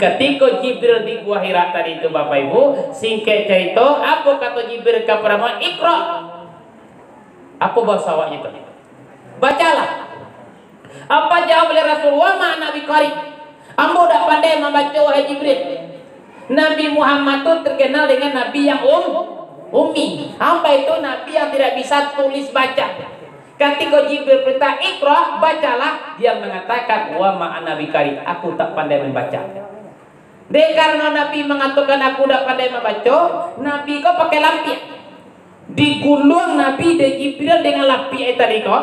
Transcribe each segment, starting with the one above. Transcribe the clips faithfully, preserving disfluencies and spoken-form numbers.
Katiko Jibril di Gua Hira tadi tu, Bapak Ibu, singkek carito, apo kato Jibril kapado Muhammad? "Iqra." Apo bahaso awaknyo tu? "Bacalah." Apa jawab oleh Rasul? "Wa ma ana biqari." "Ambo dak pandai mambaco, wahai Jibril." Nabi Muhammad tu terkenal dengan nabi yang um, ummi. Apa itu? Nabi yang tidak bisa tulis baca. Katiko Jibril perintah, "Iqra, bacalah," dia mengatakan, "Wa ma ana biqari, aku tak pandai membaca." Dek karano Nabi mangatokan, "Aku dak pandai mambaco," Nabi ko pakai lapiak. Diguluang Nabi dek Jibril dengan lapiak tadi ko.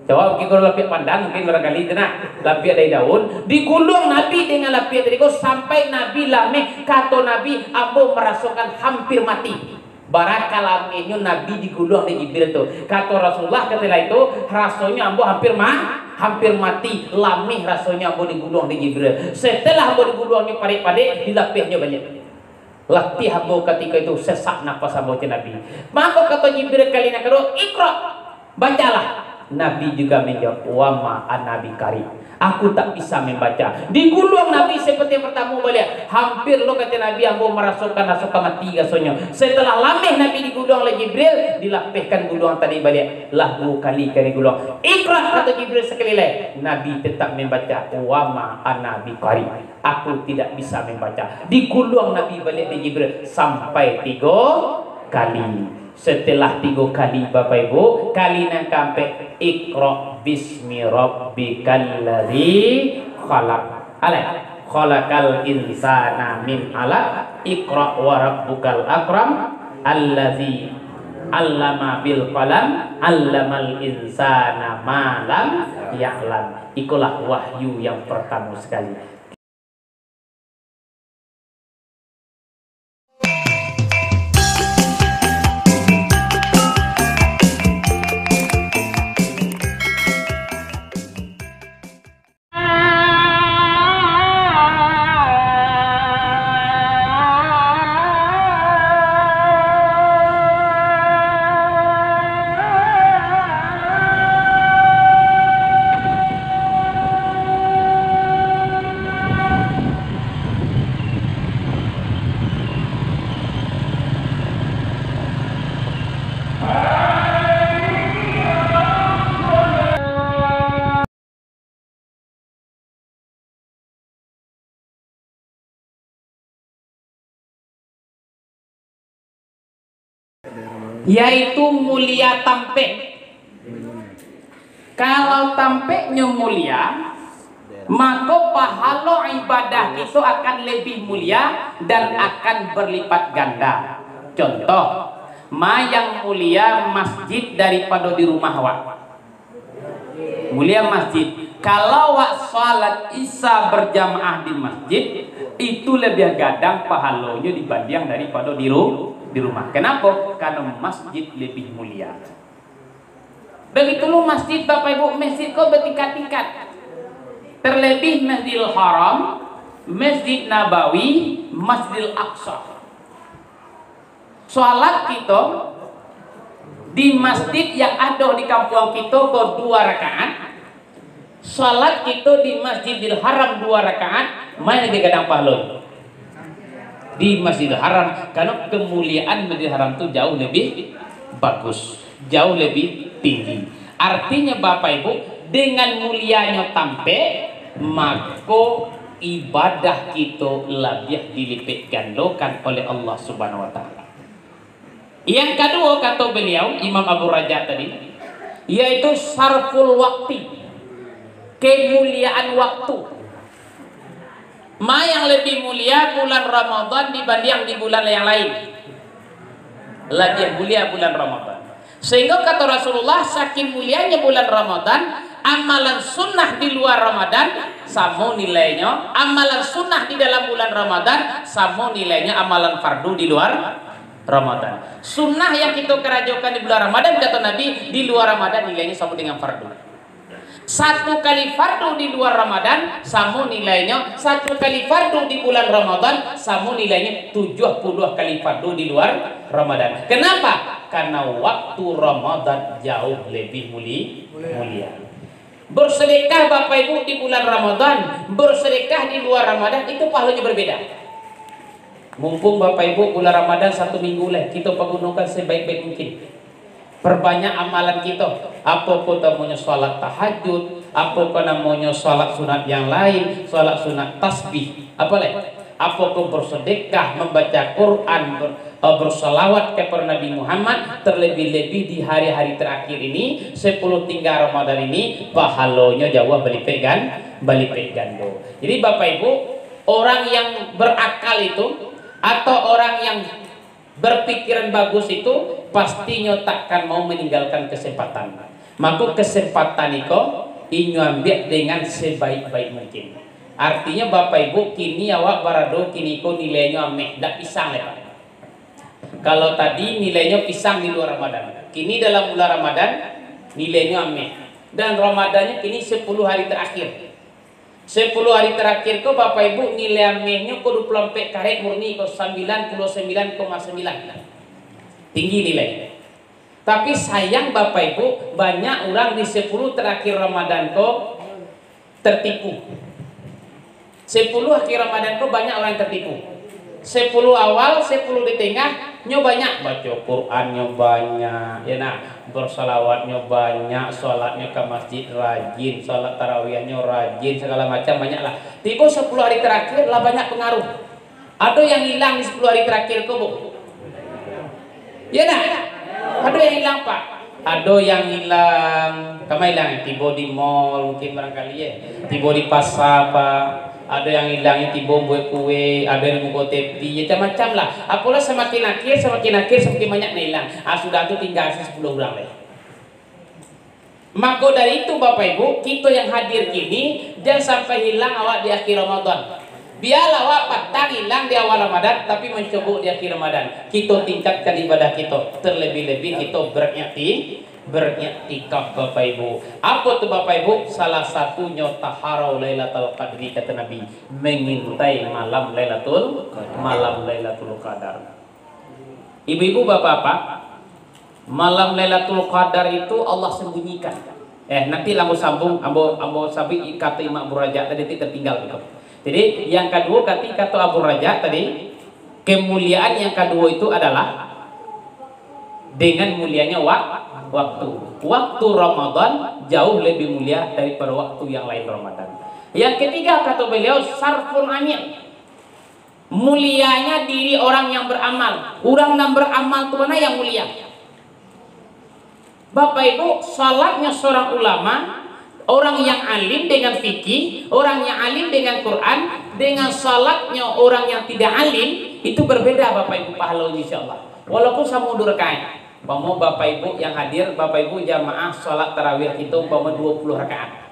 Coba mungkin kalau lapiak pandan, mungkin barangkali tu nah, lapiak dari daun. Diguluang Nabi dengan lapiak tadi ko sampai Nabi lameh. Kato Nabi, "Ambo marasokan hampir mati." Bara ka lamehnyo Nabi diguluang dek Jibril tu. Kato Rasulullah katiko itu, "Rasonyo ambo hampir ma-, hampir mati, lameh rasonyo ambo diguluang dek Jibril." Setelah ambo diguluangnyo padek-padek, dilapehnyo baliak. "Latiah ambo katiko itu, sesak napas ambo," cek Nabi. Mako kato Jibril kali nan kaduo, "Iqra, bacalah." Nabi juga menjawab, "Wa ma ana biqari, aku tak bisa membaca." Diguluang Nabi seperti yang pertama baliak. Hampir lo, kata Nabi, "Ambo marasokan raso ka mati rasonyo." Setelah lameh Nabi diguluang oleh Jibril, dilapehkan guluang tadi baliak. Lah duo kali ka diguluang. "Iqra," kato Jibril sakali lai. Nabi tetap membaca, "Wa ma ana biqari, aku tidak bisa membaca." Diguluang Nabi baliak dek Jibril sampai tigo kali. Setelah tigo kali, Bapak Ibu, kali nan kaampek, "Iqra bismi rabbikal ladzi khalaq." Alai, "Khalaqal insana min alaq, iqra wa rabbukal akram, alladzi allama bil qalam, allamal insana ma lam ya'lam." Ikolah wahyu yang pertama sekali. Yaitu mulia tampek. Kalau tampeknyo mulia, mako pahalo ibadah kito akan lebih mulia dan akan berlipat ganda. Contoh, ma yang mulia masjid daripado di rumah awak? Mulia masjid. Kalau awak salat Isya berjamaah di masjid, itu lebih gadang pahalonyo dibandiang daripado di ru-, di rumah. Kenapa? Karena masjid lebih mulia. Begitu lo masjid, Bapak Ibu, masjid ko bertingkat-tingkat. Terlebih Masjidil Haram, Masjid Nabawi, Masjidil Aqsa. Salat kito di masjid yang ado di kampuang kito ko duo rakaat, salat kito di Masjidil Haram duo rakaat, ma nan lebih gadang pahalo? Di Masjidil Haram, karena kemuliaan Masjidil Haram tu jauh lebih bagus, jauh lebih tinggi. Artinya, Bapak Ibu, dengan mulianyo tampek, mako ibadah kito labiah dilipek gandokan oleh Allah Subhanahu wa Ta'ala. Yang kaduo, kato beliau, Imam Abu Raja tadi, yaitu sarful wakti, kemuliaan waktu. Ma yang lebih mulia bulan Ramadan dibandiang di bulan yang lain? Labiah mulia bulan Ramadan. Sehingga kato Rasulullah, saking mulianyo bulan Ramadan, amalan sunnah di luar Ramadan samo nilainyo, amalan sunnah di dalam bulan Ramadan samo nilainyo amalan fardu di luar Ramadan. Sunnah yang kito karajokan di bulan Ramadan, kato Nabi, di luar Ramadan nilainyo samo dengan fardu. Satu kali fardu di luar Ramadan, samo nilainyo satu kali fardu di bulan Ramadan, samo nilainyo tujuah puluah kali fardu di luar Ramadan. Kenapa? Karena waktu Ramadan jauh lebih muli-, mulia. Bersedekah Bapak Ibu di bulan Ramadan, bersedekah di luar Ramadan, itu pahalanya berbeda. Mumpung Bapak Ibu bulan Ramadan satu minggu lai, kita pergunakan sebaik-baik mungkin. Perbanyak amalan kita. Apo ko namonyo salat tahajud, apo ko namonyo salat sunat yang lain, salat sunat tasbih, apo lai? Apo ko bersedekah, membaca Quran, ber-, eh, bersalawat kepada Nabi Muhammad, terlebih-lebih di hari-hari terakhir ini, sepuluh tinggal Ramadan ini, pahalonyo jauh balipek gan-, balipek gando. Jadi Bapak Ibu, orang yang berakal itu, atau orang yang berpikiran bagus itu, pastinyo takkan mau meninggalkan kesempatan. Mako kesempatan iko inyo ambiak dengan sebaik-baik mungkin. Artinyo Bapak Ibu, kini awak barado kini ko nilainyo ameh, dak pisang lai, Pak. Kalau tadi nilainyo pisang di luar Ramadan, kini dalam bulan Ramadan nilainyo ameh. Dan Ramadannyo kini sepuluh hari terakhir. Sepuluh hari terakhir ko, Bapak Ibu, nilai amehnyo ko dua puluh ampek karet murni ko, sambilan puluh sambilan koma sambilan. Tinggi nilai. Tapi sayang, Bapak Ibu, banyak urang di sepuluh terakhir Ramadan ko tertipu. Sepuluh akhir Ramadan ko banyak urang yang tertipu. Sepuluh awal, sepuluh di tengah, nyo banyak, baco Quran nyo banyak, ya nah, bersalawat nyo banyak, salat nyo ka masjid rajin, salat tarawih nyo rajin, segala macam banyak lah. Tibo sepuluh hari terakhir lah banyak pengaruh. Ado yang hilang di sepuluh hari terakhir ko, Bu? Ya nah? Ado yang hilang, Pak? Ado yang hilang. Kama hilang? Tibo di mall mungkin barangkali, ya. Tibo di pasar, Pak. Ado yang hilang, tibo buek kue, ado yang muko tepi, ya macam-macam lah. Apolah samakin akhir, samakin akhir, samakin banyak nan hilang. Ah, sudah tu tingga sepuluh urang lai. Mako dari itu, Bapak Ibu, kito yang hadir kini, jan sampai hilang awak di akhir Ramadan. Bialah awak patang hilang di awal Ramadan, tapi mancobok di akhir Ramadan. Kito tingkatkan ibadah kito, terlebih-lebih kito berikti-, beriktikaf, Bapak Ibu. Apo tu, Bapak Ibu? Salah satunyo taharau Lailatul Qadri, kata Nabi, mengintai malam Lailatul, malam Lailatul Qadar. Ibu-ibu, bapak-bapak, malam Lailatul Qadar itu Allah sembunyikan. Eh, nanti lah ambo sambung, ambo, ambo sambung kato Imam Abu Raja tadi, nanti tertinggal gitu. Jadi, yang kedua, kati kato Abu Raja tadi, kemuliaan yang kedua itu adalah dengan mulianya wak-, waktu. Waktu Ramadan jauh lebih mulia daripada waktu yang lain Ramadan. Yang ketiga, kato beliau, sarfun amik. Mulianya diri orang yang beramal. Urang nan beramal tu bana yang mulia. Bapak Ibu, salatnya seorang ulama, orang yang alim dengan fikih, orang yang alim dengan Quran, dengan salatnya orang yang tidak alim, itu berbeda, Bapak Ibu, pahalanya, insya Allah. Walaupun samo duo rakaat. Umpamo Bapak Ibu yang hadir, Bapak Ibu jamaah salat tarawih kito umpamo dua puluh rakaat.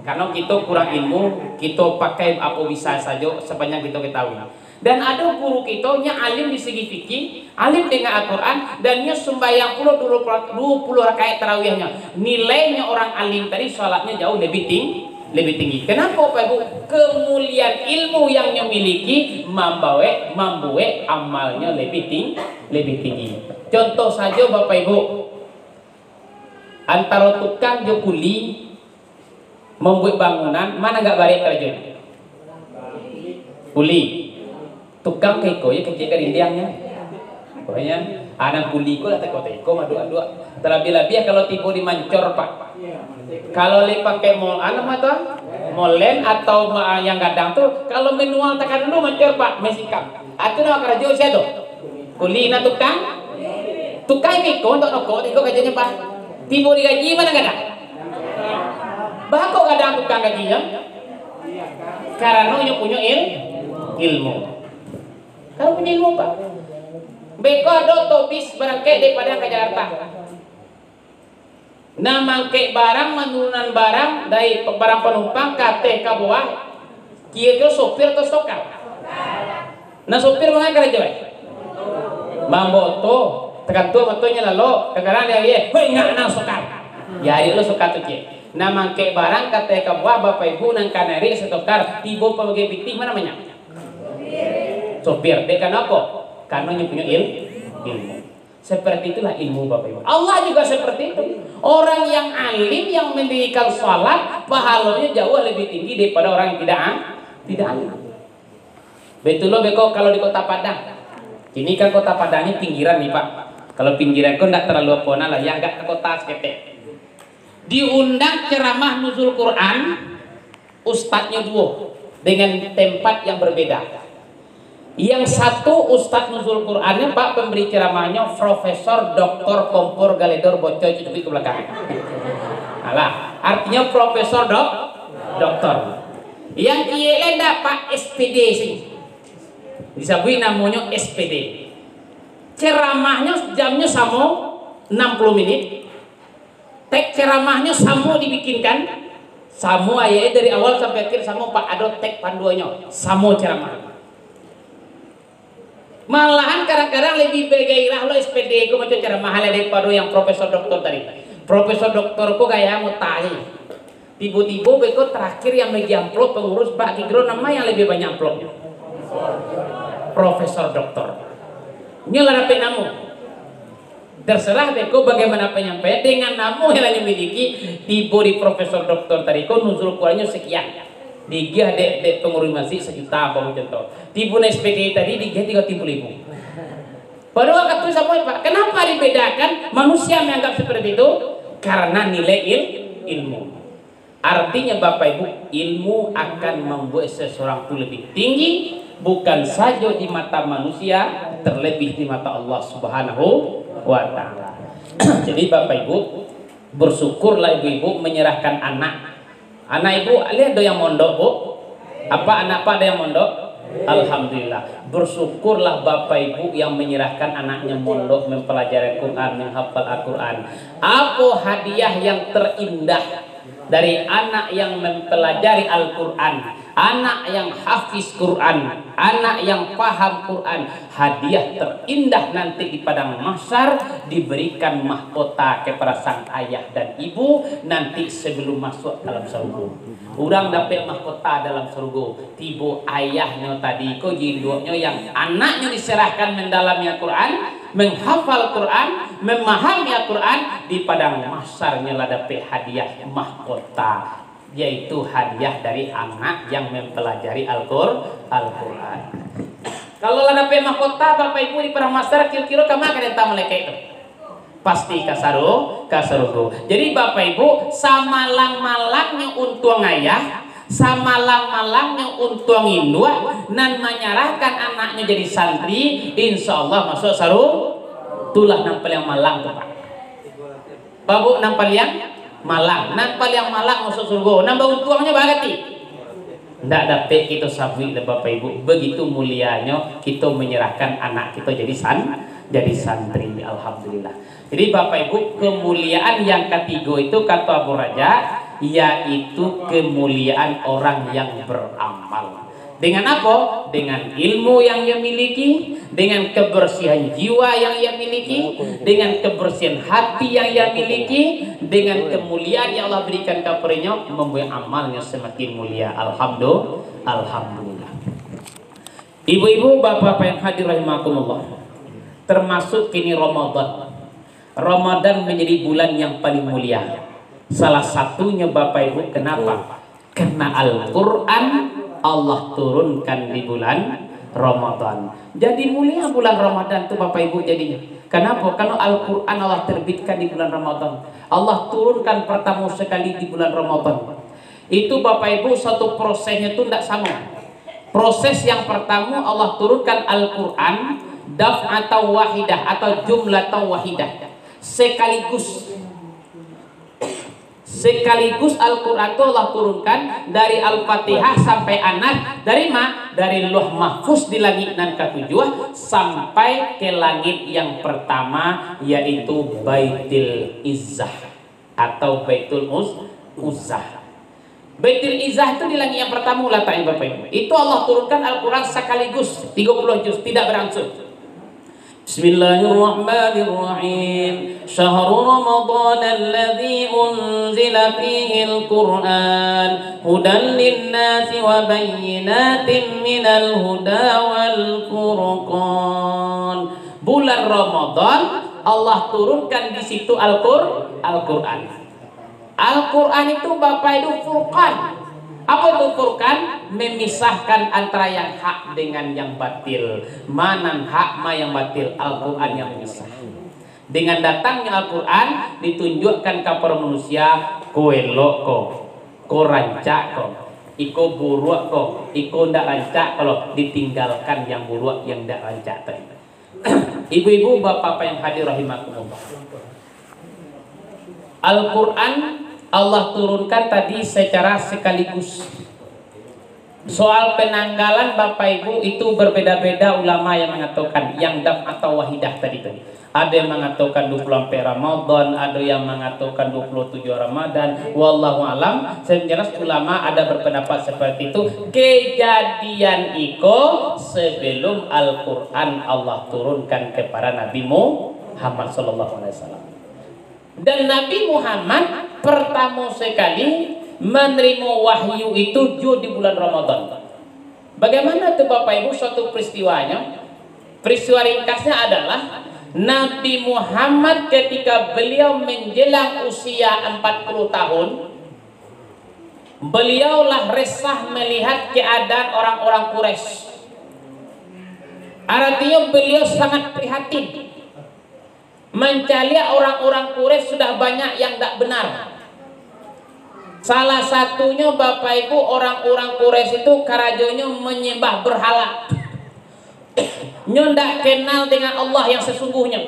Karano kito kurang ilmu, kito pakai apo bisa sajo sapanjang kito ketahui. Dan ado guru kito, nyo alim di segi fikih, alim dengan Al-Quran, dan nyo sumbayang pulo dua puluh, dua puluh rakaat tarawihnyo. Nilainyo orang alim tadi, salatnyo jauh lebih ting-, lebih tinggi. Kenapa, Bapak Ibu? Kemuliaan ilmu yang nyo miliki mambawa, mambuek amalnyo lebih ting-, lebih tinggi. Contoh sajo, Bapak Ibu, antaro tukang jo kuli mambuek bangunan, ma nan agak barek karajo? Kuli. Tukang ka iko, yo, kecek ka dindiangnyo. Pokoknyo, anak kuli ko lah teko-teko, maduak-aduak. Talabiah-labiah kalau tibo di mancor, Pak. Kalau lai pakai mol-, anu, ma tu, ah? Molen atau ma-, yang gadang tu, kalau manual takan dulu mancor, Pak, main sikam. Ah, tu nan karajo sia tu? Kuli, nan tukang? Tukang iko untuak nokok, iko karajonyo, Pak. Tibo digaji, ma nan gadang? Baa kok gadang tukang gajinyo? Karano inyo punyo il-, ilmu. Karano punyo ilmu, Pak. Beko ado otobis barangkek dari Padang ka Jakarta. Nan maangkek barang, manurunan barang, dari barang panumpang ka ateh ka bawah, kiro-kiro sopir atau stokar? Nah, sopir ma nan karajo, eh? Mambaok oto, tagantuang otonyo lalok, kadang-kadang dia, "Hoi, ngak nan stokar." Yo, arik lo stokar tu, ciek. Nan maangkek barang ka ateh ka bawah, Bapak Ibu, nan ka narek stokar, tibo pabagai pitih, ma namonyo? Sopir. Dek karano apo? Karano inyo punyo il-, ilmu. Seperti itulah ilmu, Bapak Ibu. Allah juga seperti itu. Orang yang alim yang mendirikan salat, pahalanya jauh lebih tinggi daripada orang yang tidak, tidak alim. Betul lo beko kalau di Kota Padang. Ini kan Kota Padang ini pinggiran nih, Pak. Kalau pinggiran kok ndak terlalu apa lah, ya, agak ke kota seketek. Diundang ceramah nuzul Quran, ustadznya duo dengan tempat yang berbeda. Yang satu ustadz nuzul Qurannya, Pak, pemberi ceramahnya Profesor Doktor Kompor Galedor Bocoy Cucupi ke belakang. Alah, artinya Profesor Dok, Doktor. Yang kiri ndak, Pak, S P D sih. Disabuik namonyo S P D. Ceramahnya jamnya samo enam puluh menit. Teks ceramahnyo samo dibikinkan, samo ayatnyo dari awal sampai akhir samo, Pak, ado teks panduannyo, samo ceramah. Malahan kadang-kadang lebih bagairah lo S P D ko macam ceramah lai daripado yang profesor doktor tadi. Profesor doktor ko gaya mutali. Tibo-tibo beko terakhir yang bagi amplop pengurus, Pak, kiro nama yang lebih banyak amplopnyo? Profesor doktor. Nyo lah dapek namo. Terserah beko bagaimana penyampaian, dengan namo yang lah nyo miliki, tibo di profesor doktor tadi ko nuzul Qurannyo sekian. Digiah dek, dek pengurus masjid sejuta, umpamo contoh. Tibo S P D tadi digiah tigo puluh ribu. Padahal waktu samo, Pak. Kenapa dibedakan? Manusia menganggap seperti itu karena nilai il-, ilmu. Artinya, Bapak Ibu, ilmu akan membuat seseorang tu lebih tinggi, bukan saja di mata manusia, terlebih di mata Allah Subhanahu wa Ta'ala. Jadi, Bapak Ibu, bersyukurlah ibu-ibu menyerahkan anak. Anak ibu, lihat, ada yang mondok, Bu? Apa anak Pak ada yang mondok? Alhamdulillah. Bersyukurlah Bapak Ibu yang menyerahkan anaknya mondok, mempelajari Quran, menghafal Al-Quran. Apa hadiah yang terindah dari anak yang mempelajari Al-Quran, anak yang hafiz Quran, anak yang paham Quran? Hadiah terindah nanti di padang mahsyar diberikan mahkota kepada sang ayah dan ibu nanti sebelum masuk dalam sarugo. Urang dapek mahkota dalam sarugo, tibo ayahnyo tadi ko, induaknyo yang anaknyo diserahkan mendalami Al-Quran, menghafal Quran, memahami Al-Quran, di padang mahsyarnyo lah dapek hadiah mahkota, yaitu hadiah dari anak yang mempelajari Al-Qur-, Al-Quran. Kalau lah dapek mahkota, Bapak Ibu, di padang mahsyar, kiro-kiro kama ka dianta malaikat tu? Pasti ka saru-, ka sarugo. Jadi, Bapak Ibu, samalang-malangnyo untuang ayah, samalang-malangnyo untuang induak, nan manyarahkan anaknyo jadi santri, insya Allah masuak saru-, itulah nan paliang malang tu, Pak. Babuk nan paliang malang, nan paliang malang masuak sarugo, nan bauntuangnyo barati. Ndak dapek kito sabuik lah, Bapak Ibu, begitu mulianyo kito menyerahkan anak kito jadi san-, jadi santri, alhamdulillah. Jadi, Bapak Ibu, kemuliaan yang katigo itu, kato Abu Raja, yaitu kemuliaan orang yang beramal. Dengan apo? Dengan ilmu yang ia miliki, dengan kebersihan jiwa yang ia miliki, dengan kebersihan hati yang ia miliki, dengan kemuliaan yang Allah berikan kepadanya, membuat amalnya semakin mulia. Alhamdulillah. Alhamdulillah. Ibu-ibu, bapak-bapak yang hadir rahimakumullah, termasuk kini Ramadan. Ramadan menjadi bulan yang paling mulia. Salah satunya, Bapak Ibu, kenapa? Karena Al-Quran Allah turunkan di bulan Ramadan. Jadi mulia bulan Ramadan tu, Bapak Ibu, jadinya. Kenapa? Karena Al-Quran Allah terbitkan di bulan Ramadan. Allah turunkan pertama sekali di bulan Ramadan. Itu, Bapak Ibu, satu prosesnya tu ndak sama. Proses yang pertama, Allah turunkan Al-Quran daf'atan wahidah atau jumlatan wahidah. Sekaligus. Sekaligus Al-Quran tu Allah turunkan dari Al-Fatihah sampai Anas. Dari ma? Dari Lauh Mahfuz di langik nan katujuah sampai ke langit yang pertama, yaitu Baitul Izzah atau Baitul Uz-, Uzzah. Baitul Izzah tu di langit yang pertama lataknyo, Bapak Ibu. Itu Allah turunkan Al-Quran sekaligus tiga puluh juz, tidak berangsur. Bismillahirrahmanirrahim. Syahru Ramadan alladzi unzila fihil Qur'an hudan linnasi wa bayyinatin minal huda wal furqan. Bulan Ramadan Allah turunkan di situ Al-Qur-, Al-Quran. Al-Quran itu, Bapak Ibu, furqan. Apa itu furqan? Memisahkan antara yang hak dengan yang batil. Ma nan hak, ma yang batil, Al-Quran yang memisah. Dengan datangnya Al-Quran, ditunjukkan ka para manusia, ko elok ko, ko rancak ko, iko buruak ko, iko ndak rancak ko lo, ditinggalkan yang buruak, yang ndak rancak tadi. Ibu-ibu, bapak-bapak yang hadir rahimakumullah. Al-Quran Allah turunkan tadi secara sekaligus. Soal penanggalan, Bapak Ibu, itu berbeda-beda ulama yang mengatakan, yang daf'atan wahidah tadi tu. Ada yang mengatakan dua puluh ampek Ramadan, ada yang mengatakan dua puluh tujuh Ramadan. Wallahu alam. Yang jelas, ulama ada berpendapat seperti itu. Kejadian iko sebelum Al-Quran Allah turunkan kepada Nabi Muhammad sallallahu alaihi wasallam. Dan Nabi Muhammad pertama sekali menerima wahyu itu juo di bulan Ramadan. Bagaimana tu, Bapak Ibu, suatu peristiwanya? Peristiwa ringkasnya adalah, Nabi Muhammad ketika beliau menjelang usia empat puluh tahun, beliau lah resah melihat keadaan orang-orang Quraisy. Artinya, beliau sangat prihatin. Mancaliak orang-orang Quraisy sudah banyak yang dak benar. Salah satunyo, Bapak Ibu, orang-orang Quraisy itu karajonyo menyembah berhala. Nyo ndak kenal dengan Allah yang sesungguhnya.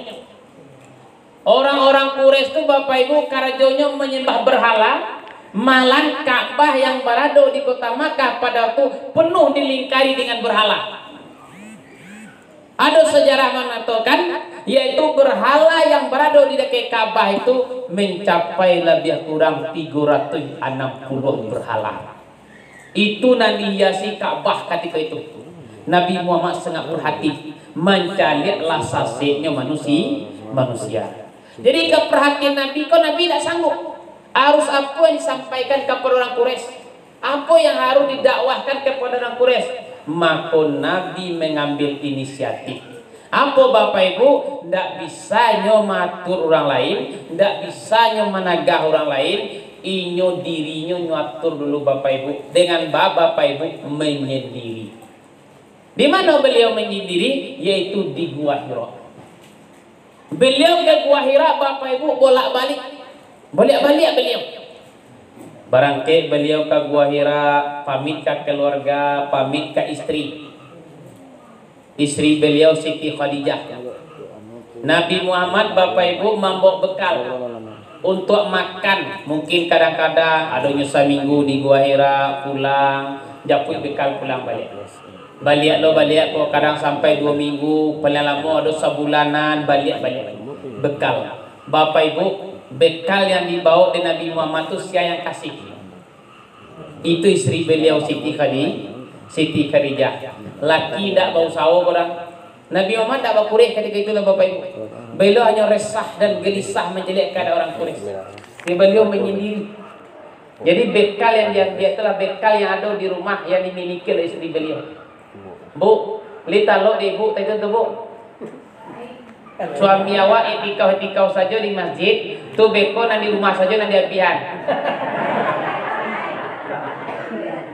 Orang-orang Quraisy tu, Bapak Ibu, karajonyo menyembah berhala, malah Ka'bah yang barado di kota Makkah pada waktu penuh dilingkari dengan berhala. Ado sejarah mangatokan, yaitu berhala yang barado di dakek Ka'bah itu mencapai labiah kurang tigo ratuih anam puluah berhala. Itu nan dihiasi Ka'bah katiko itu. Nabi Muhammad sangat perhati, mancaliak lah saseknyo manusi-, manusia. Jadi, kaperhatian Nabi ko, Nabi dak sanggup. Arus apo yang disampaikan kapado urang Quraisy? Apo yang harus didakwahkan kepada urang Quraisy? Mako, Nabi mengambil inisiatif. Apo, Bapak Ibu? Ndak bisa nyo maatur urang lain, ndak bisa nyo managah urang lain, inyo dirinyo nyo atur dulu, Bapak Ibu, dengan ba-, Bapak Ibu, menyendiri. Di mano beliau menyendiri? Yaitu di Gua Hira. Beliau ka Gua Hira, Bapak Ibu, bolak-balik. Baliak-baliak beliau. Barangkek baliau ka Gua Hira, pamit ka kaluarga, pamit ka istri. Istri beliau Siti Khadijah. Nabi Muhammad, Bapak Ibu, mambaok bekal untuak makan. Mungkin kadang-kadang adonyo saminggu di Gua Hira, pulang, japuik bekal pulang baliak. Baliak lo baliak ko, kadang sampai duo minggu, paling lamo ado sabulanan, baliak-baliak. Bekal. Bapak Ibu, bekal yang dibaok dek Nabi Muhammad tu sia yang kasih? Itu istri beliau Siti Khadi-, Siti Khadijah. Laki ndak bausaho ko doh. Nabi Muhammad ndak bakureh katiko itu lah, Bapak Ibu. Beliau hanyo resah dan gelisah mancaliak keadaan urang Quraisy. Jadi beliau menyendiri. Jadi bekal yang diambiak tu lah bekal yang ado di rumah yang dimiliki oleh istri beliau. Bu, bali talok dek Ibu tadi tu, Bu. Suami awak iktikaf-iktikaf sajo di masjid, tu beko nan di rumah sajo nan diabiahan.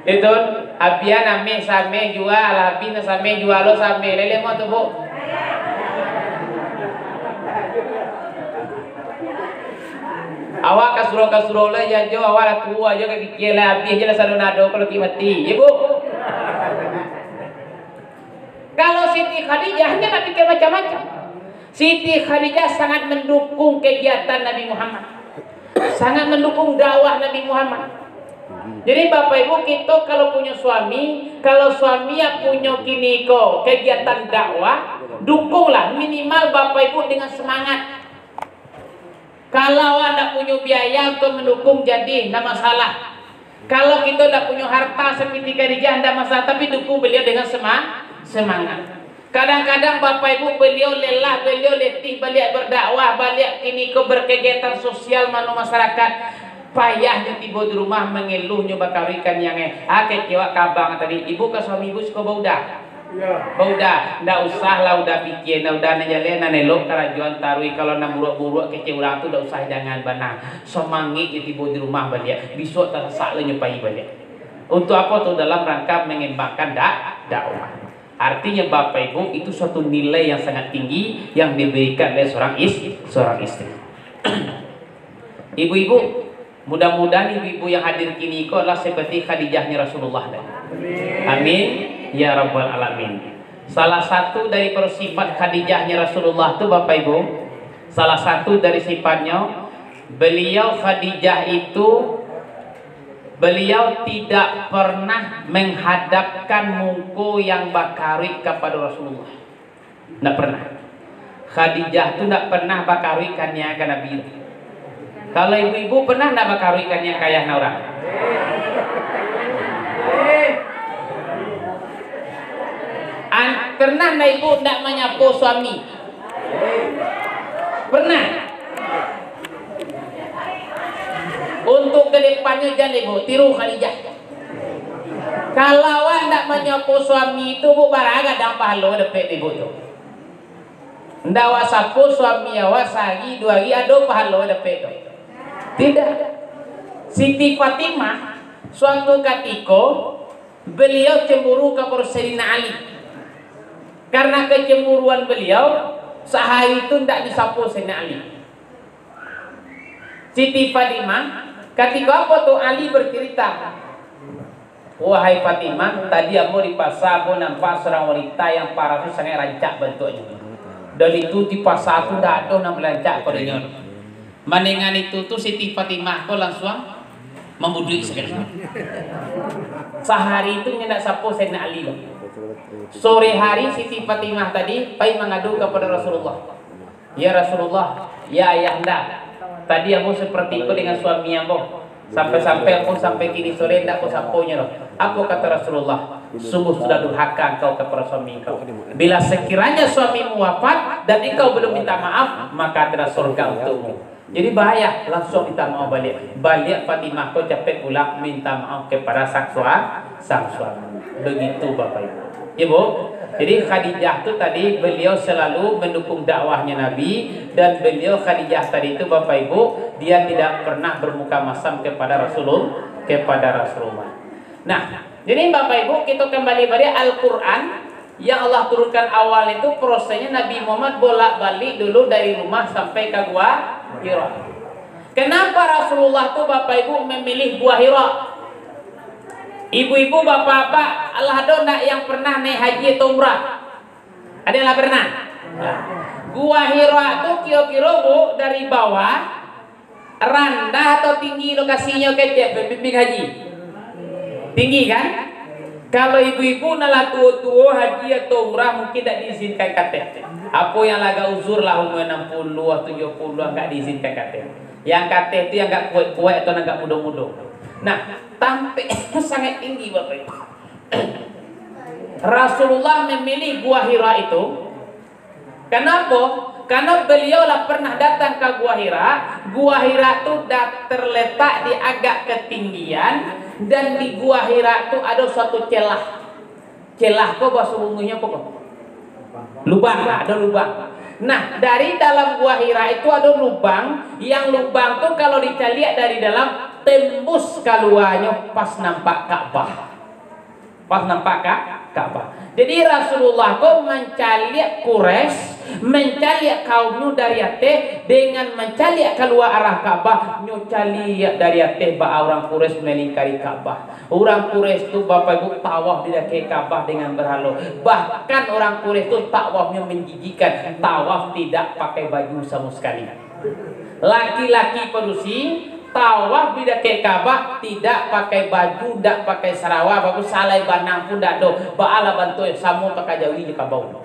Itu, abiahan ameh sameh jua, lah abih nan sameh jua lo sameh. Lele mo tu, Bu. Awak ka surau, ka surau lah, ya jo, awak lah tuo ajo, ka kikeh lah, abih je lah sado nado kalau kik mati. Ya, Bu? Kalau Siti Khadijah, nyo ndak pikir macam-macam. Siti Khadijah sangat mendukung kegiatan Nabi Muhammad. Sangat mendukung dakwah Nabi Muhammad. Jadi, Bapak Ibu, kito kalau punyo suami, kalau suami yang punyo kini ko kegiatan dakwah, dukunglah minimal Bapak Ibu dengan semangat. Kalau awak ndak punyo biaya untuk mendukung, jadi ndak masalah. Kalau kito ndak punyo harta seperti Khadijah, ndak masalah, tapi dukung beliau dengan sema-, semangat. Kadang-kadang Bapak Ibu, beliau lelah, beliau letih, baliak berdakwah, baliak kini ko berkegiatan sosial mano masyarakat. Payah nyo tibo di rumah, mangeluh nyo bakaruikan yang, eh, ah, kecewa ka abang tadi, ibu ka suami ibu siko baudah. Bauda, ndak usah lah Uda pikia, ndak, Uda nan jaleh, nan elok karajoan taruih, kalau nan buruak-buruak kecek urang tu ndak usah, jangan bana. Samangik je tibo di rumah baliak, bisuak tasasak lah nyo pai baliak. Untuk apo tu? Dalam rangka mangembangkan dak-, dakwah. Artinya, Bapak Ibu, itu suatu nilai yang sangat tinggi yang diberikan oleh seorang is-, seorang istri. Ibu-ibu, mudah-mudahan ibu-ibu yang hadir kini ko adalah seperti Khadijahnya Rasulullah, dah. Amin. Ya Rabbal Alamin. Salah satu dari sifat Khadijahnya Rasulullah tu, Bapak Ibu, salah satu dari sifatnya, beliau Khadijah itu, beliau tidak pernah menghadapkan muko yang bakaruik kepada Rasulullah. Ndak pernah. Khadijah tu ndak pernah bakaruik kaniang ka Nabi. Kalau ibu-ibu pernah ndak bakaruik kaniang ka ayah urang? An-, pernah ndak ibu ndak manyapo suami? Pernah. Untuk kedepannyo, jan ibu tiru Khadijah. Kalau awak ndak manyapo suami tu, Bu, bara gadang pahalo dapek ibu tu. Ndak awak sapo suami awak, sahari duo hari ado pahalo dapek tu? Tidak. Siti Fatimah, suatu katiko, beliau cemburu ka Sayyidina Ali. Karena kecemburuan beliau, sahari tu ndak disapo Sayyidina Ali. Siti Fatimah, katiko apo tu Ali bercerita, "Wahai Fatimah, tadi ambo di pasa, ambo nampak seorang wanita yang paras tu sangat rancak bantuaknyo. Dan itu di pasa tu ndak ado nan barancak pado inyo." Mandanga itu tu Siti Fatimah ko lansuang mambuduik sakali. Sahari tu nyo ndak sapo Sayyidina Ali lo. Sore hari Siti Fatimah tadi pai mangadu kapado Rasulullah. "Ya Rasulullah, ya Ayahanda, tadi ambo seperti itu dengan suami ambo. Sampai-sampai ambo sampai kini sore ndak ko saponyo doh." Apo kata Rasulullah? "Sungguh sudah durhaka engkau kepada suami engkau. Bila sekiranya suamimu wafat dan engkau belum minta maaf, maka adalah surga untukmu." Jadi bahaya, lansuang minta maaf baliak. Baliak Fatimah ko capek pulang minta maaf kepada sang sua-, sang suami. Begitu Bapak Ibu. Ibu, jadi Khadijah tu tadi beliau selalu mendukung dakwahnya Nabi, dan beliau Khadijah tadi tu Bapak Ibu, dia tidak pernah bermuka masam kepada Rasulul-, kepada Rasulullah. Nah, jadi Bapak Ibu, kita kembali pada Al-Quran yang Allah turunkan awal itu prosesnya Nabi Muhammad bolak-balik dulu dari rumah sampai ke Gua Hira. Kenapa Rasulullah tu Bapak Ibu memilih Gua Hira? Ibu-ibu, bapak-bapak, alah ado ndak yang pernah naik haji atau umrah? Ada yang lah pernah? Gua Hira tu kiro-kiro, Bu, dari bawah, randah atau tinggi lokasinyo, kecek pembimbing haji? Tinggi kan? Kalau ibu-ibu nan lah tuo-tuo haji atau umrah, mungkin ndak diizinkan ka ateh. Apo yang lah agak uzur lah, umur enam puluh, tujuh puluh, ndak diizinkan ka ateh. Yang ka ateh tu yang agak kuaik-kuaik atau yang agak mudo-mudo. Nah, tampek sangat tinggi, Bapak Ibu. Rasulullah memilih Gua Hira itu. Kenapa? Karena beliau lah pernah datang ke Gua Hira. Gua Hira tu dah terletak di agak ketinggian, dan di Gua Hira tu ada suatu celah. Celah ko bahasa Bungunya apa ko? Lubang lah, ada lubang. Nah, dari dalam Gua Hira itu ada lubang, yang lubang tu kalau dicaliak dari dalam, tembus kaluanyo pas nampak Ka'bah. Pas nampak Ka-, Ka'bah. Jadi Rasulullah ko mancaliak Quraisy, mancaliak kaumnyo dari ateh, dengan mancaliak kalua arah Ka'bah, nyo caliak dari ateh baa urang Quraisy malingkari Ka'bah. Urang Quraisy tu, Bapak Ibu, tawaf di dakek Ka'bah dengan berhalo. Bahkan urang Quraisy tu tawafnyo menjijikkan, tawaf tidak pakai baju samo sekali. Laki-laki padusi tawaf di dakek Ka'bah tidak pakai baju, tidak pakai sarawa, bagus salai banang pun tidak ado. Baalah bantuak samo takajawi jo kabau.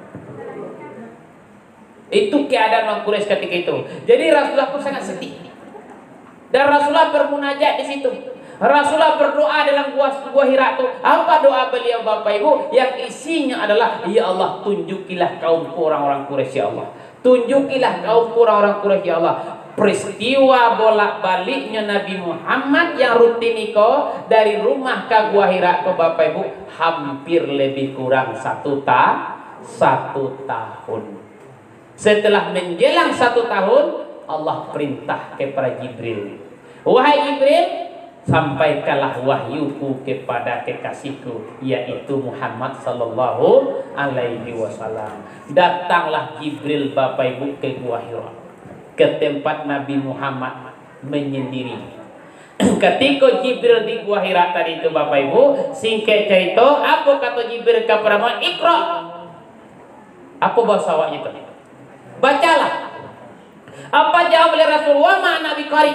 Itu keadaan urang Quraisy ketika itu. Jadi Rasulullah pun sangat sedih. Dan Rasulullah bermunajat di situ. Rasulullah berdoa dalam gua, gua Hira tu. Apa doa beliau, Bapak Ibu? Yang isinya adalah, "Ya Allah, tunjukilah kaumku orang-orang Quraisy, ya Allah. Tunjukilah kaumku orang-orang Quraisy, ya Allah. Peristiwa bolak-baliknyo Nabi Muhammad yang rutin iko dari rumah ka Gua Hira ko, Bapak Ibu, hampir lebih kurang satu ta-, satu tahun. Setelah menjelang satu tahun, Allah perintah kepada Jibril, "Wahai Jibril, sampaikanlah wahyuku kepada kekasihku, yaitu Muhammad sallallahu alaihi wasallam." Datanglah Jibril, Bapak Ibu, ke Gua Hira, ke tempat Nabi Muhammad menyendiri. Katiko Jibril di Gua Hira tadi tu, Bapak Ibu, singkek carito, apo kato Jibril ka Muhammad? "Iqra." Apo bahaso awaknyo tu? "Bacalah." Apa jawab oleh Rasulullah? "Ma ana biqari."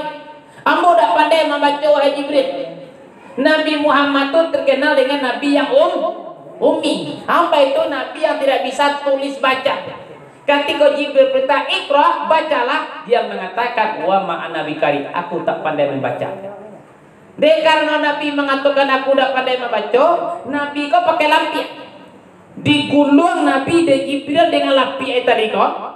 "Ambo dak pandai mambaco, wahai Jibril." Nabi Muhammad tu terkenal dengan nabi yang um, ummi. Apa itu? Nabi yang tidak bisa tulis baca. Katiko Jibril perintah, "Iqra, bacalah," dia mengatakan, "Wa ma ana biqari, aku tak pandai membaca." Dek karano Nabi mangatokan, "Aku dak pandai mambaco," Nabi ko pakai lapiak. Diguluang Nabi dek Jibril dengan lapiak tadi ko.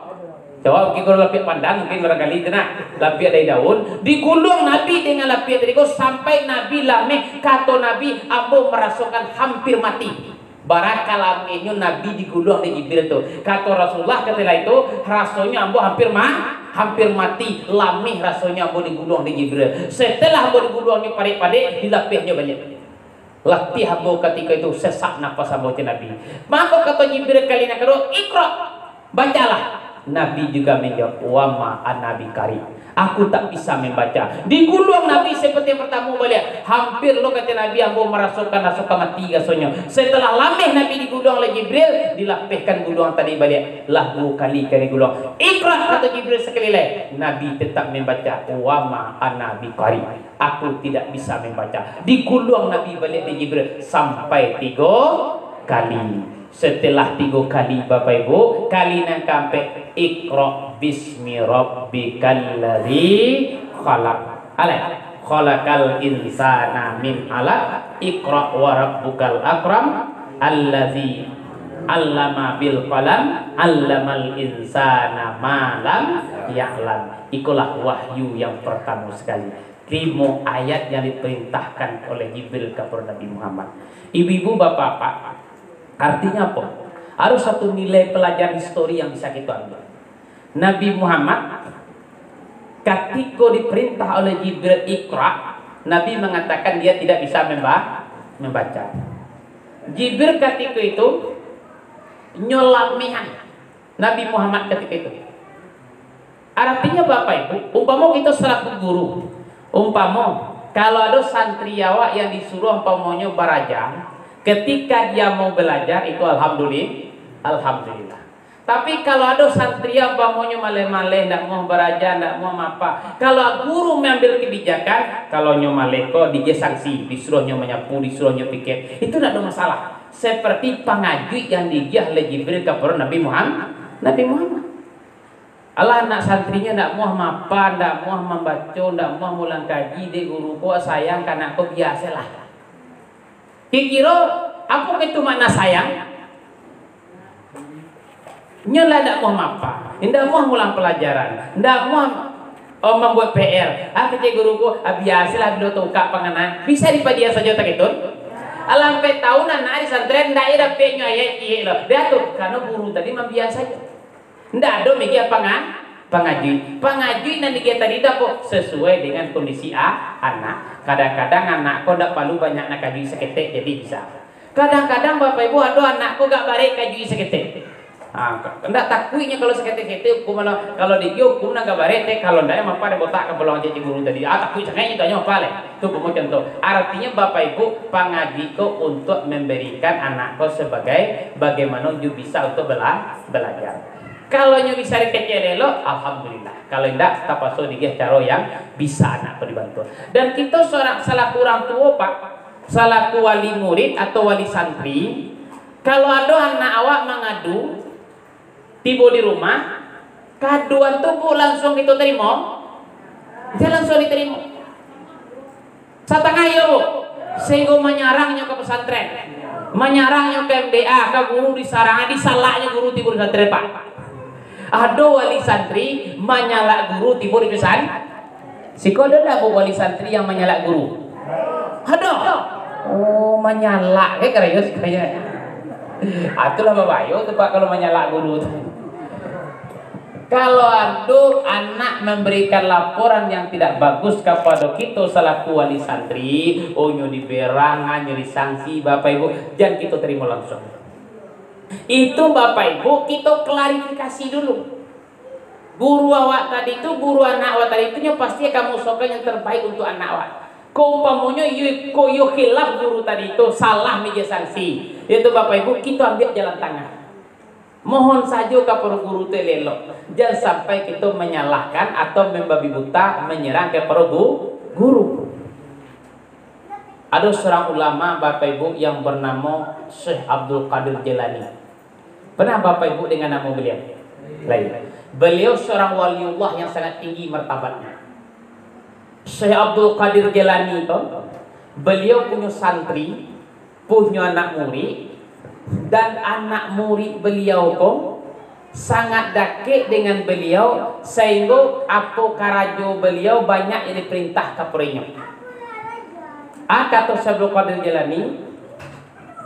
Coba mungkin kalau lapiak pandan, mungkin barangkali itu nah, lapiak dari daun. Diguluang Nabi dengan lapiak tadi ko sampai Nabi lameh. Kato Nabi, "Ambo marasokan hampir mati." Bara ka lamehnyo Nabi diguluang dek Jibril tu. Kato Rasulullah katiko itu, "Rasonyo ambo hampir ma-, hampir mati, lameh rasonyo ambo diguluang dek Jibril." Setelah ambo diguluangnyo padek-padek, dilapehnyo baliak. Latiah ambo katiko itu, sesak napas ambo, cek Nabi. Mako kato Jibril kali nan kaduo, "Iqra, bacalah." Nabi juga menjawab, "Wa ma ana biqari, aku tak bisa membaca." Diguluang Nabi seperti yang pertama baliak. Hampir lo, kato Nabi, "Ambo marasokan raso ka mati rasonyo." Setelah lameh Nabi diguluang oleh Jibril, dilapehkan guluang tadi baliak. Lah duo kali ka diguluang. "Iqra," kato Jibril sakali lai. Nabi tetap membaca, "Wa ma ana biqari, aku tidak bisa membaca." Diguluang Nabi baliak dek Jibril sampai tigo kali. Setelah tigo kali, Bapak Ibu, kali nan kaampek, "Iqra bismi rabbikal ladzi khalaq." Alai, "Khalaqal insana min alaq, iqra wa rabbukal akram, allazi allama bil qalam, allamal insana ma lam ya'lam." Ikolah wahyu yang pertama sekali. Limo ayat yang diperintahkan oleh Jibril kepada Nabi Muhammad. Ibu-ibu, bapak-bapak, artinya apa? Harus satu nilai pelajaran histori yang bisa kita ambil. Nabi Muhammad, katiko diperintah oleh Jibril, "Iqra," Nabi mengatakan dia tidak bisa memba-, membaca. Jibril katiko itu nyolamehan Nabi Muhammad katiko itu. Artinya, Bapak Ibu, umpamo kita selaku guru, umpamo kalau ada santri awak yang disuruh umpamonyo baraja, ketika dia mau belajar itu alhamdulillah, alhamdulillah. Tapi kalau ado santri umpamonyo maleh-maleh, ndak muah baraja, ndak muah mapa, kalau guru maambil kebijakan, kalau nyo maleh ko digiah sanksi, disuruh nyo manyapu, disuruh nyo piket, itu ndak ado masalah. Seperti pangajuik yang digiah oleh Jibril kapado Nabi Muhammad, Nabi Muhammad. Alah, anak santrinyo ndak muah mapa, ndak muah mambaco, ndak muah mulang kaji, dek guru ko sayang ka anak ko, biasolah. Kiro-kiro, apo itu makna sayang? Nyo lah ndak muah mapa, ndak muah mulang pelajaran, ndak muah, oh, mambuek P R. Ah, kecek guru ko, ah, biasolah bilo tungkak panganaan. Bisa dipadia sajo takito. Alah ampek taun anak di santren, ndak dapek nyo ayat ciek lo. Dah tu, karano guru tadi mambiaso sajo. Ndak ado megiah panga-, pangajuik. Pangajuik nan digiah tadi tu apo? Sesuai dengan kondisi a-, anak. Kadang-kadang anak ko ndak paralu banyak nan kajuik saketek, jadi bisa. Kadang-kadang, Bapak Ibu, ado anak ko agak barek kajuik saketek. Ha, ndak takuik nyo kalau saketek-ketek hukum, kalau, kalau digiah hukum nan agak barek, teh, kalau ndak, mapa dek botak kapalo cek guru tadi. Ah, takuik sangaik nyo tanyo apo lai. Tu umpamo contoh. Artinyo, Bapak Ibu, pangajuik ko untuak mambarikan anak ko sabagai bagaimana jo bisa untuak bela-, balajar. Kalau nyo bisa dikecek elok, alhamdulillah. Kalau indak, tapaso digiah caro yang bisa anak ko dibantu. Dan kito seorang, salaku urang tuo, Pak, salaku wali murid atau wali santri, kalau ado anak awak mangadu, tibo di rumah, kaduan tu, Bu, langsuang kito tarimo? Jan langsuang ditarimo. Satangah iyo, Bu. Sahinggo manyarangnyo ka pesantren, manyarangnyo ka M B A, ka guru disarang, disalaknyo guru tibo di pesantren, Pak. Ado wali santri manyalak guru tibo di pesan. Siko ado ndak, Bu, wali santri yang manyalak guru? Ado. Oh, manyalak ke karajo siko nyo. Ah, itulah babayo tu, Pak, kalau manyalak guru tu. Kalau ado anak memberikan laporan yang tidak bagus kapado kito salaku wali santri, oh, nyo diberang, nyo disangsi, Bapak Ibu, jan kito tarimo langsung. Itu, Bapak Ibu, kito klarifikasi dulu. Guru awak tadi tu, guru anak awak tadi tu, nyo pasti akan mengusahakan yang terbaik untuk anak awak. Ko umpamonyo iyo, ko iyo khilaf guru tadi tu, salah media sanksi, yaitu, Bapak Ibu, kito ambiak jalan tangah. Mohon sajo kapado guru tu elok-elok, jan sampai kito manyalahkan atau mambabi buta manyerang kapado gu-, guru. Ado surang ulama, Bapak Ibu, yang bernamo Syekh Abdul Qadir Jailani. Pernah Bapak Ibu dengar namo beliau? Lain. Beliau seorang waliullah yang sangat tinggi martabatnya. Syekh Abdul Qadir Jailani tu, beliau punyo santri, punyo anak murid, dan anak murid beliau ko sangat dakek dengan beliau, sahinggo apo karajo beliau banyak yang diperintah kapado inyo. Ah, kato Syekh Abdul Qadir Jailani,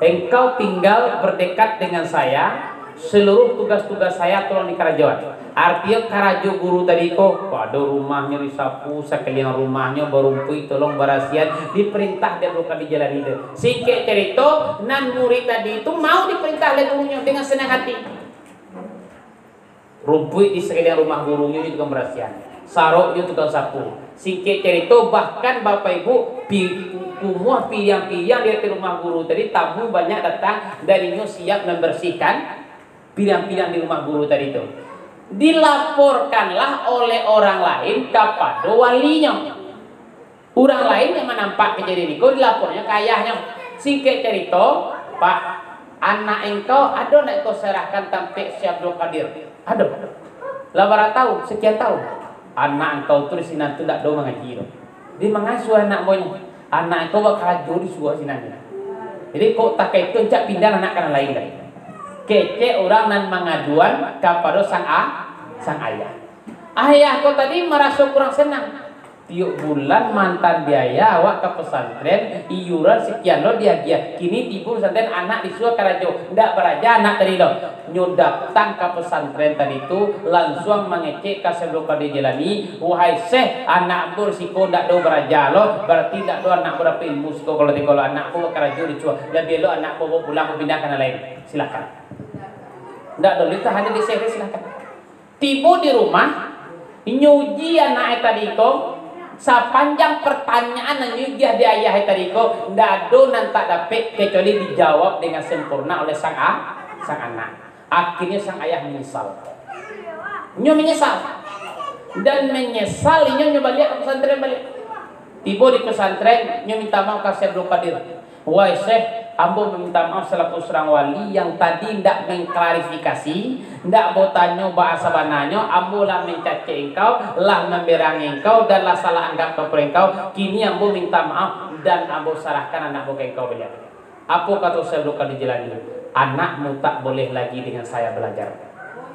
"Engkau tinggal berdekat dengan saya, seluruh tugas-tugas saya tolong dikarajoan." Artinyo karajo guru tadi ko, ado rumahnyo disapu, sakaliang rumahnyo barumpuik, tolong barasian, diperintah dek Abdul Qadir Jailani tu. Singkek carito, nan murid tadi tu mau diperintah dek gurunyo dengan senang hati. Rumpuik di sakaliang rumah gurunyo, inyo tukang barasian. Sarok, inyo tukang sapu. Singkek carito, bahkan Bapak Ibu, pi-, kumuah piriang-piriang di ateh rumah guru tadi, tamu banyak datang, dan inyo siap membersihkan piriang-piriang di rumah guru tadi tu. Dilaporkanlah oleh orang lain kapado walinyo. Urang lain yang manampak kajadian iko dilapornyo ka ayahnyo. Singkek carito, "Pak, anak engkau ado nak engkau serahkan tampek si Abdul Qadir?" "Ado." "Lah bara taun?" "Sekian taun." "Anak engkau tu di sinan tu ndak do mangaji doh. Di mangasuah anak buahnyo. Anak engkau bakarajo di suah sinan tu. Jadi, kok takah itu, ancak pindah anak ka nan lain lai." Kecek urang nan mangaduan kapado sang a-, sang ayah. Ayah ko tadi maraso kurang senang. Tiok bulan maantaan biaya awak ka pesantren, iuran sekian lo diagiah. Kini tibo di pesantren, anak disuruah karajo. Ndak baraja anak tadi lo. Nyo datang ka pesantren tadi tu, lansuang mangecek ka Syekh Abdul Qadir Jailani, "Wahai Syekh, anak ambo siko ndak do baraja lo, barati ndak do anak ambo dapek ilmu siko, kalau tiko lo anak ambo bakarajo di suah. Labiah elok anak ambo bawa pulang, bapindah ka nan lain. Silakan." Ndak do, lintah ado di Syekh, silakan. Tibo di rumah, inyo uji anak e tadi ko, sapanjang pertanyaan nan inyo uji di ayah e tadi ko, ndak ado nan tak dapek kecuali dijawab dengan sempurna oleh sang a-, sang anak. Akhirnyo sang ayah menyesal. Inyo menyesal. Dan menyesal inyo, inyo baliak ka pesantren baliak. Tibo di pesantren, inyo minta maaf ka Syekh Abdul Qadir. "Wahai Syekh, ambo maminta maaf salaku surang wali yang tadi ndak mengklarifikasi, ndak ambo tanyo baa sabananyo, ambo lah mencacek engkau, lah mamberangi engkau, dan lah salah anggap kapado engkau. Kini ambo minta maaf, dan ambo sarahkan anak ambo ka engkau baliak." Apo kato Syekh Abdul Qadir Jailani? "Anakmu tak boleh lagi dengan saya belajar."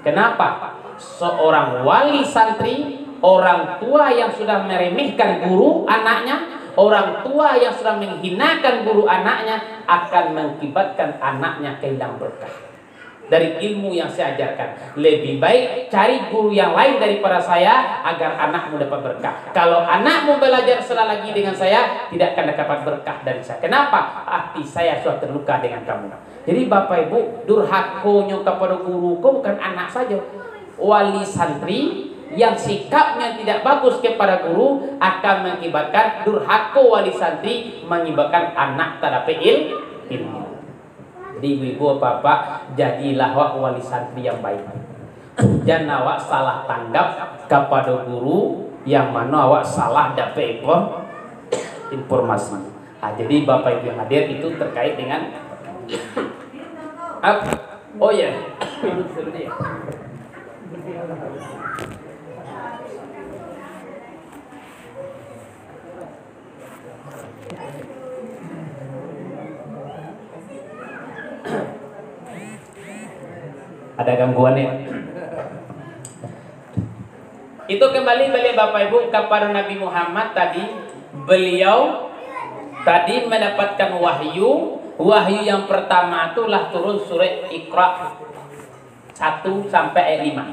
Kenapa? Seorang wali santri, orang tua yang sudah meremehkan guru anaknya, orang tua yang sudah menghinakan guru anaknya, akan mengakibatkan anaknya kehilangan berkah dari ilmu yang saya ajarkan. Lebih baik cari guru yang lain daripada saya, agar anakmu dapat berkah. Kalau anakmu belajar salah lagi dengan saya, tidak akan dapat berkah dari saya. Kenapa? Hati saya sudah terluka dengan kamu. Jadi, Bapak Ibu, durhakonyo kapado guru ko bukan anak sajo. Wali santri yang sikapnya tidak bagus kepada guru akan mengakibatkan durhako wali santri, mengakibatkan anak tak dapek il-, ilmu. Jadi, ibu-ibu, bapak-bapak, jadilah awak wali santri yang baik. Jan awak salah tanggap kapado guru, yang mano awak salah dapek info-, informasi. Ah, jadi, Bapak Ibu yang hadir, itu terkait dengan ap-, oh ya. Ada gangguan ya? Itu kembali balik Bapak Ibu kepada Nabi Muhammad tadi, beliau tadi mendapatkan wahyu, wahyu yang pertama tu lah turun surat Iqra satu sampai ayat lima.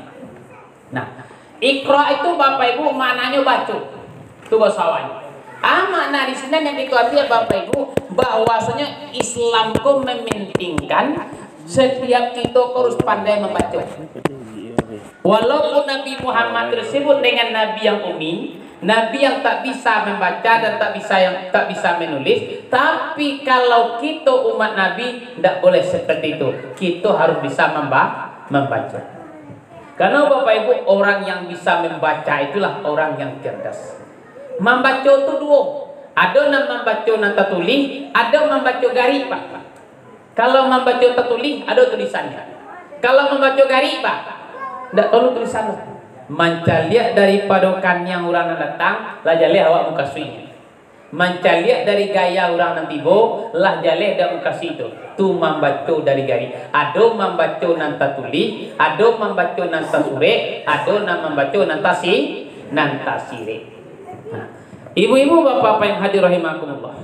Nah, Iqra itu Bapak Ibu maknanyo baco. Itu bahasa awaknyo. Ah, makna di sini yang kita ambil Bapak Ibu, bahwasanya Islam ko mementingkan setiap kita ko harus pandai membaca. Walaupun Nabi Muhammad tersebut dengan Nabi yang ummi, Nabi yang tak bisa membaca dan tak bisa yang tak bisa menulis, tapi kalau kita umat Nabi tidak boleh seperti itu. Kita harus bisa memba membaca. Karena Bapak Ibu, orang yang bisa membaca itulah orang yang cerdas. Mambaco tu duo. Ado nan mambaco nan tatulih, ado mambaco garik, Pak. Kalau mambaco tatulih, ado tulisannyo. Kalau mambaco garik, Pak, ndak tahu tulisan. Mancaliak daripado kaniang urang nan datang, lah jaleh awak mukasuiknyo. Mancaliak dari gaya urang nan tibo, lah jaleh dak mukasuik tu. Tu mambaco dari garik. Ado mambaco nan tatulih, ado mambaco nan tasurek, ado nan mambaco nan tasi-, nan tasirek. Nah, ibu-ibu, bapak-bapak yang hadir rahimakumullah.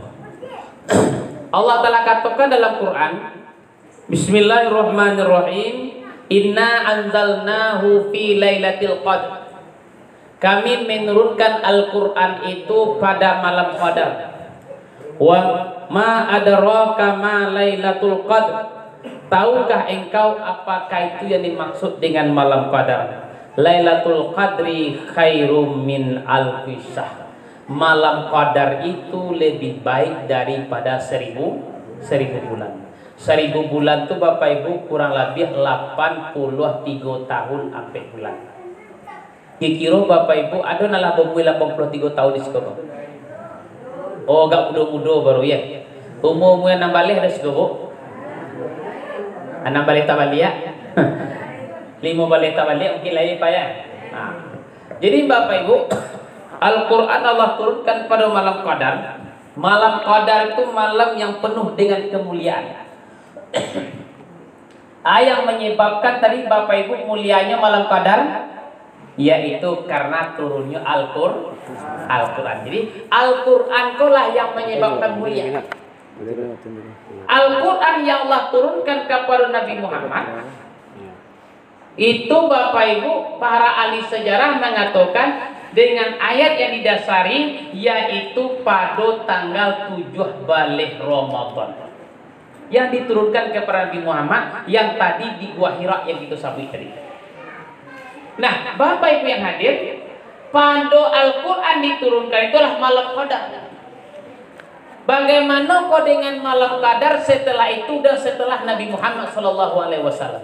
Allah Taala katokan dalam Quran, Bismillahirrahmanirrahim. Inna anzalnahu fi lailatul qadr. Kami menurunkan Al-Quran itu pada malam Qadar. Wa ma adraka ma lailatul qadr. Tahukah engkau apakah itu yang dimaksud dengan malam Qadar? Lailatul qadri khairum min alfi syahr. Malam Qadar itu lebih baik daripada seribu, seribu bulan. Saribu bulan tu, Bapak Ibu, kurang labiah lapan puluah tigo tahun ampek bulan. Kiro-kiro Bapak Ibu, ado nan lah baumua lapan puluah tigo tahun di siko ko? Oh, agak mudo-mudo baru, ya. Umua-umua anam baleh ado siko ko? Anam baleh tabaliak? Limo baleh tabaliak mungkin lain, Pak, ya. Nah. Jadi, Bapak Ibu, Al-Quran Allah turunkan pada malam Qadar. Malam Qadar itu malam yang penuh dengan kemuliaan. Ah, yang menyebabkan tadi, Bapak Ibu, mulianya malam Qadar, yaitu karena turunnya Al-Qur-, Al-Quran. Jadi, Al-Quran ko lah yang menyebabkan mulia. Al-Quran yang Allah turunkan kepada Nabi Muhammad, itu, Bapak Ibu, para ahli sejarah mengatakan dengan ayat yang didasari, yaitu pado tanggal tujuah baleh Ramadan, yang diturunkan kepada Nabi Muhammad yang tadi di Gua Hira yang kita sabuik tadi. Nah, Bapak Ibu yang hadir, pado Al-Quran diturunkan itulah malam Qadar. Bagaimana ko dengan malam Qadar setelah itu dan setelah Nabi Muhammad sallallahu alaihi wasallam?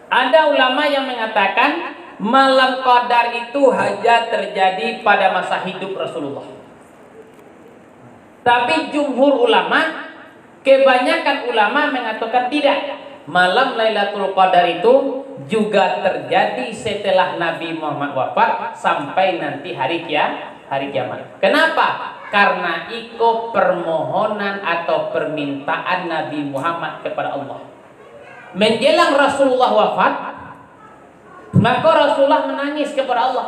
Ada ulama yang mengatakan malam Qadar itu hanya terjadi pada masa hidup Rasulullah. Tapi jumhur ulama, kebanyakan ulama mengatakan tidak. Malam Lailatul Qadar itu juga terjadi setelah Nabi Muhammad wafat sampai nanti hari kia-, hari kiamat. Kenapa? Karena iko permohonan atau permintaan Nabi Muhammad kepada Allah. Menjelang Rasulullah wafat, maka Rasulullah menangis kepada Allah,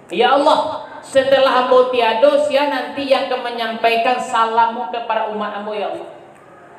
"Ya Allah, setelah ambo tiado, sia nanti yang akan menyampaikan salammu kepada umat ambo, ya Allah.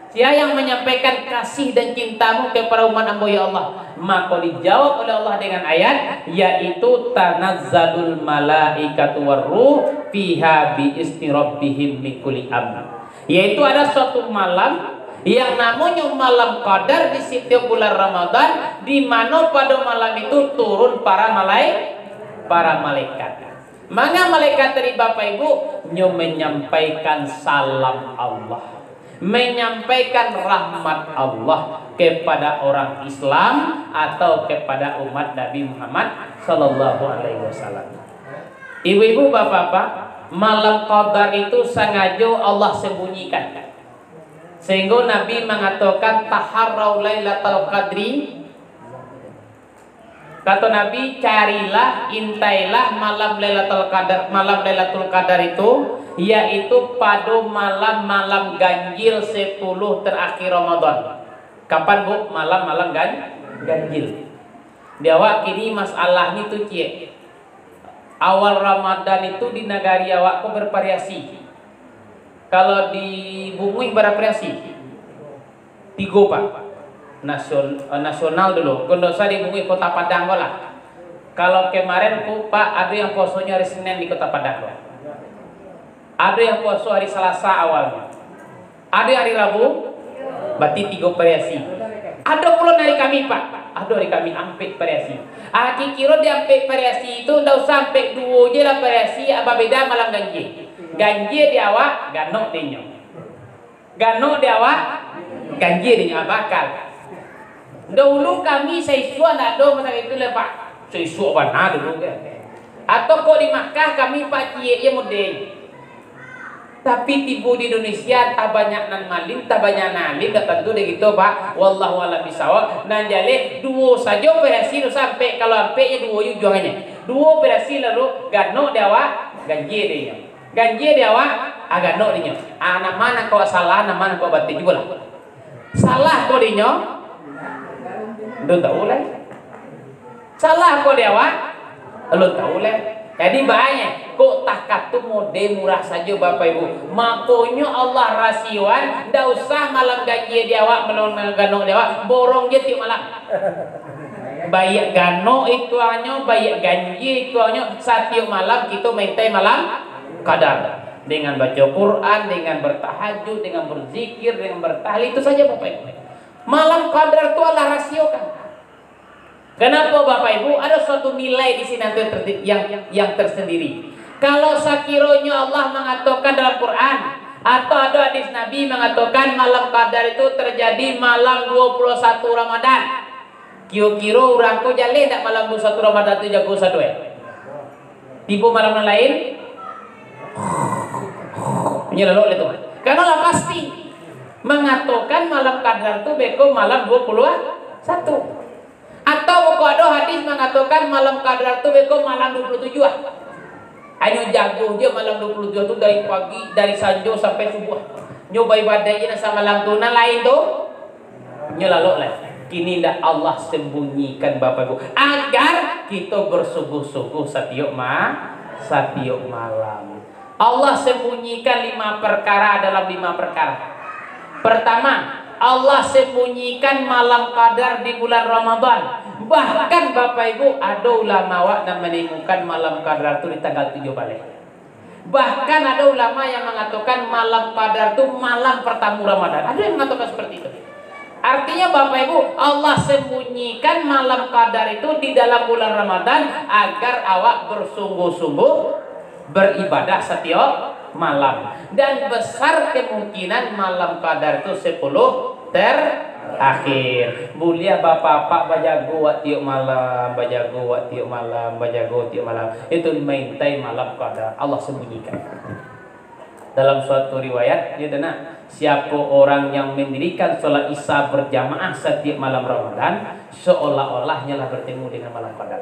Sia yang menyampaikan kasih dan cintamu kepada umat ambo, ya Allah." Maka dijawab oleh Allah dengan ayat, yaitu, "Tanazzalul malaikatu warruh fiha bi izni rabbihim min kulli amr." Yaitu ada suatu malam yang namonyo malam Qadar di setiap bulan Ramadan, di mano pada malam itu turun para malai-, para malaikat. Manga malaikat tadi, Bapak Ibu, nyo menyampaikan salam Allah, menyampaikan rahmat Allah kepada orang Islam atau kepada umat Nabi Muhammad sallallahu alaihi wasallam. Ibu-ibu, bapak-bapak, malam Qadar itu sangajo Allah sembunyikan. Sehingga Nabi mengatakan, "Taharrau Lailatal Qadri." Kata Nabi, "Carilah, intailah malam Lailatul Qadar, malam Lailatul Qadar itu, yaitu pado malam-malam ganjil sepuluh terakhir Ramadan." Kapan, Bu? Malam-malam gan-, ganjil. Di awak kini masalahnyo tu ciek. Awal Ramadan itu di nagari awak ko bervariasi. Kalau di Bunguih bervariasi. Tigo, Pak. Nasion-, eh, nasional dulu. Ko ndak usah di Bunguih, Kota Padang ko lah. Kalau kemarin ko, Pak, ado yang puasonyo hari Senin di Kota Padang ko. Ado yang puaso hari Salasa awalnyo. Ado yang hari Rabu, berarti tigo variasi. Ado pulo dari kami, Pak. Ado dari kami ampek variasi. Ah, kiro-kiro di ampek variasi tu, ndak usah ampek, duo je lah variasi, ah, babeda malam ganjie. Ganjie di awak, ganok di inyo. Ganok di awak, ganjie di inyo, ah, bakal. Dahulu kami saisuak ndak ado masalah itu lah, Pak. Saisuak bana dulu kan. Atau kok di Makkah kami paciek je mudeng. Tapi tibo di Indonesia, tah banyak nan malim, tah banyak nan alim, dak tantu dek kito, Pak. Wallahu a'lam bishawab. Nan jaleh, duo sajo variasi tu sampai, kalau ampek je duo ujuangnyo. Duo variasi lalu, ganok di awak, ganjie di inyo. Ganjie di awak, ah, ganok di inyo. Ah, nan ma nan kok salah, nan ma nan kok batil juo lah. Salah kok di inyo, alun tau lai. Salah kok di awak, alun tau lai. Jadi, bae, kok takah tu mode murah sajo, Bapak Ibu. Makonyo Allah rasioan, ndak usah malam ganjie di awak, malam ganok di awak, borong je tiok malam. Baiak ganok ituangnyo, baiak ganjie ituangnyo, satiok malam kito maintai malam Qadar. Dengan baco Quran, dengan bertahajud, dengan berzikir, dengan bertahlil, itu saja, Bapak Ibu. Malam Qadar tu Allah rasiokan. Kenapa, Bapak Ibu? Ada suatu nilai di sini yang terdi-, yang, yang tersendiri. Kalau sakironyo Allah mangatokan dalam Quran, atau ada hadis Nabi mangatokan malam Qadar itu terjadi malam dua puluh satu Ramadan, kiro-kiro urang ko jaleh ndak malam dua puluh satu Ramadan tu jago sadoe? Tibo malam nan lain, nyo lalok lah tu. Karano lah pasti mangatokan malam Qadar tu beko malam dua puluh satu. Atau kok ado hadis mangatokan malam Qadar tu beko malam dua puluh tujuh ah. Hanyo jago je malam dua puluh tujuh tu dari pagi, dari sanjo sampai subuah. Nyo baibadah je nan samalam tu, nan lain tu nyo lalok lah. Kini ndak, Allah sembunyikan, Bapak Ibu, agar kito bersungguh-sungguh satiok ma-, satiok malam. Allah sembunyikan lima perkara dalam lima perkara. Pertama, Allah sembunyikan malam Qadar di bulan Ramadan. Bahkan, Bapak Ibu, ado ulama awak nan manemukan malam Qadar tu di tanggal tujuh baleh. Bahkan ado ulama yang mangatokan malam Qadar tu malam partamo Ramadan. Ado yang mangatokan seperti itu. Artinya, Bapak Ibu, Allah sembunyikan malam Qadar itu di dalam bulan Ramadan agar awak bersungguh-sungguh beribadah satiok malam. Dan besar kemungkinan malam Qadar tu sepuluh terakhir. Buliah bapak-bapak bajago wak tiok malam, bajago wak tiok malam, bajago tiok malam. Itu maintai malam Qadar. Allah sembunyikan. Dalam suatu riwayat, dia kata, siapa orang yang mendirikan sholat Isya berjamaah setiap malam Ramadan, seolah-olah nyalah bertemu dengan malam Qadar.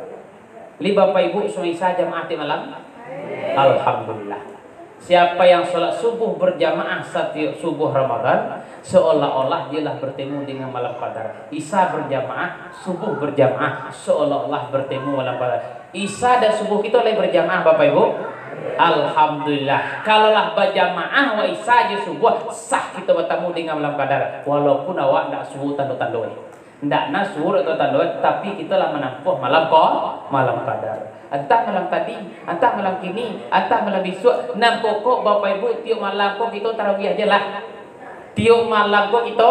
Li Bapak Ibu, sholat Isya jamaah tiap malam? Alhamdulillah. Siapa yang sholat subuh berjamaah setiap subuh Ramadan, seolah-olah dialah bertemu dengan malam Qadar. Isya berjamaah, subuh berjamaah, seolah-olah bertemu malam Qadar. Isya dan subuh kito lai berjamaah, Bapak Ibu? Alhamdulillah. Kalau lah bajamaah wa Isya jo subuh, sah kito batamu dengan malam Qadar. Walaupun awak ndak suruh tando-tando, eh. Ndak na suruh tando-tando, eh, tapi kito lah manampuah malam ko, malam Qadar. Antah malam tadi, antah malam kini, antah malam bisuak, nan pokok, Bapak Ibu, tiok malam ko kito tarawih aja lah. Tiok malam ko kito,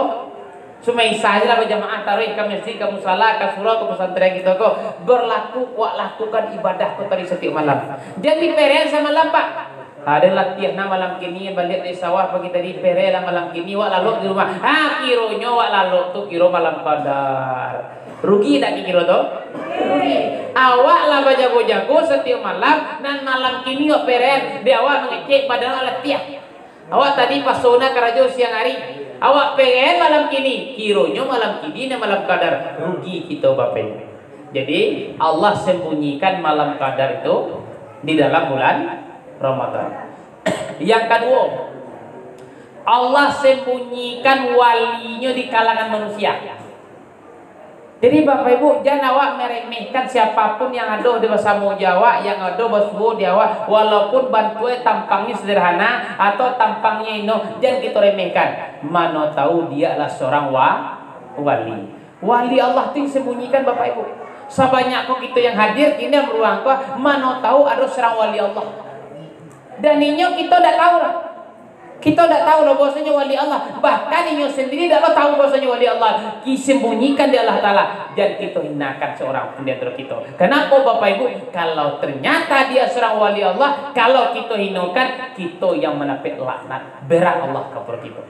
sumaisa aja lah bajamaah tarawih ka masjid, ka musala, ka surau, ka pesantren kito ko. Berlaku, wak lakukan ibadah ko tadi satiok malam. Jan diperen samalam, Pak. Ado latiah nah malam kini, baliak dari sawah pagi tadi, peren lah malam kini, wak lalok di rumah. Ha, kironyo wak lalok tu kiro malam Qadar. Rugi ndak kiro tu? Rugi. Awak lah bajago-jago satiok malam, nan malam kini wak peren, di awak mangecek badan awak latiah. Awak tadi pasona karajo siang ari, awak peren malam kini, kironyo malam kini nan malam Qadar, rugi kito, Bapak Ibu. Jadi, Allah sembunyikan malam Qadar itu di dalam bulan Ramadan. Yang kaduo, Allah sembunyikan walinyo di kalangan manusia. Jadi, Bapak Ibu, jan awak meremehkan siapapun yang ado di basamo jo awak, yang ado basuo di awak, walaupun bantuaknyo tampangnyo sederhana atau tampangnyo ino, jan kito remehkan. Mano tahu dia adalah seorang wa-, wali. Wali Allah tu disembunyikan, Bapak Ibu. Sabanyak ko kito yang hadir kini dalam ruang ko, mano tahu ado seorang wali Allah. Dan inyo kito dak tahu lah. Kito dak tahu lo bahwasonyo wali Allah. Bahkan inyo sendiri dak lo tahu bahwasonyo wali Allah. Disembunyikan di Allah Taala. Jan kito hinakan seorang pun di antara kito. Kenapa, Bapak Ibu? Kalau ternyata dia seorang wali Allah, kalau kito hinokan, kito yang mandapek laknat. Berat Allah kapado kito.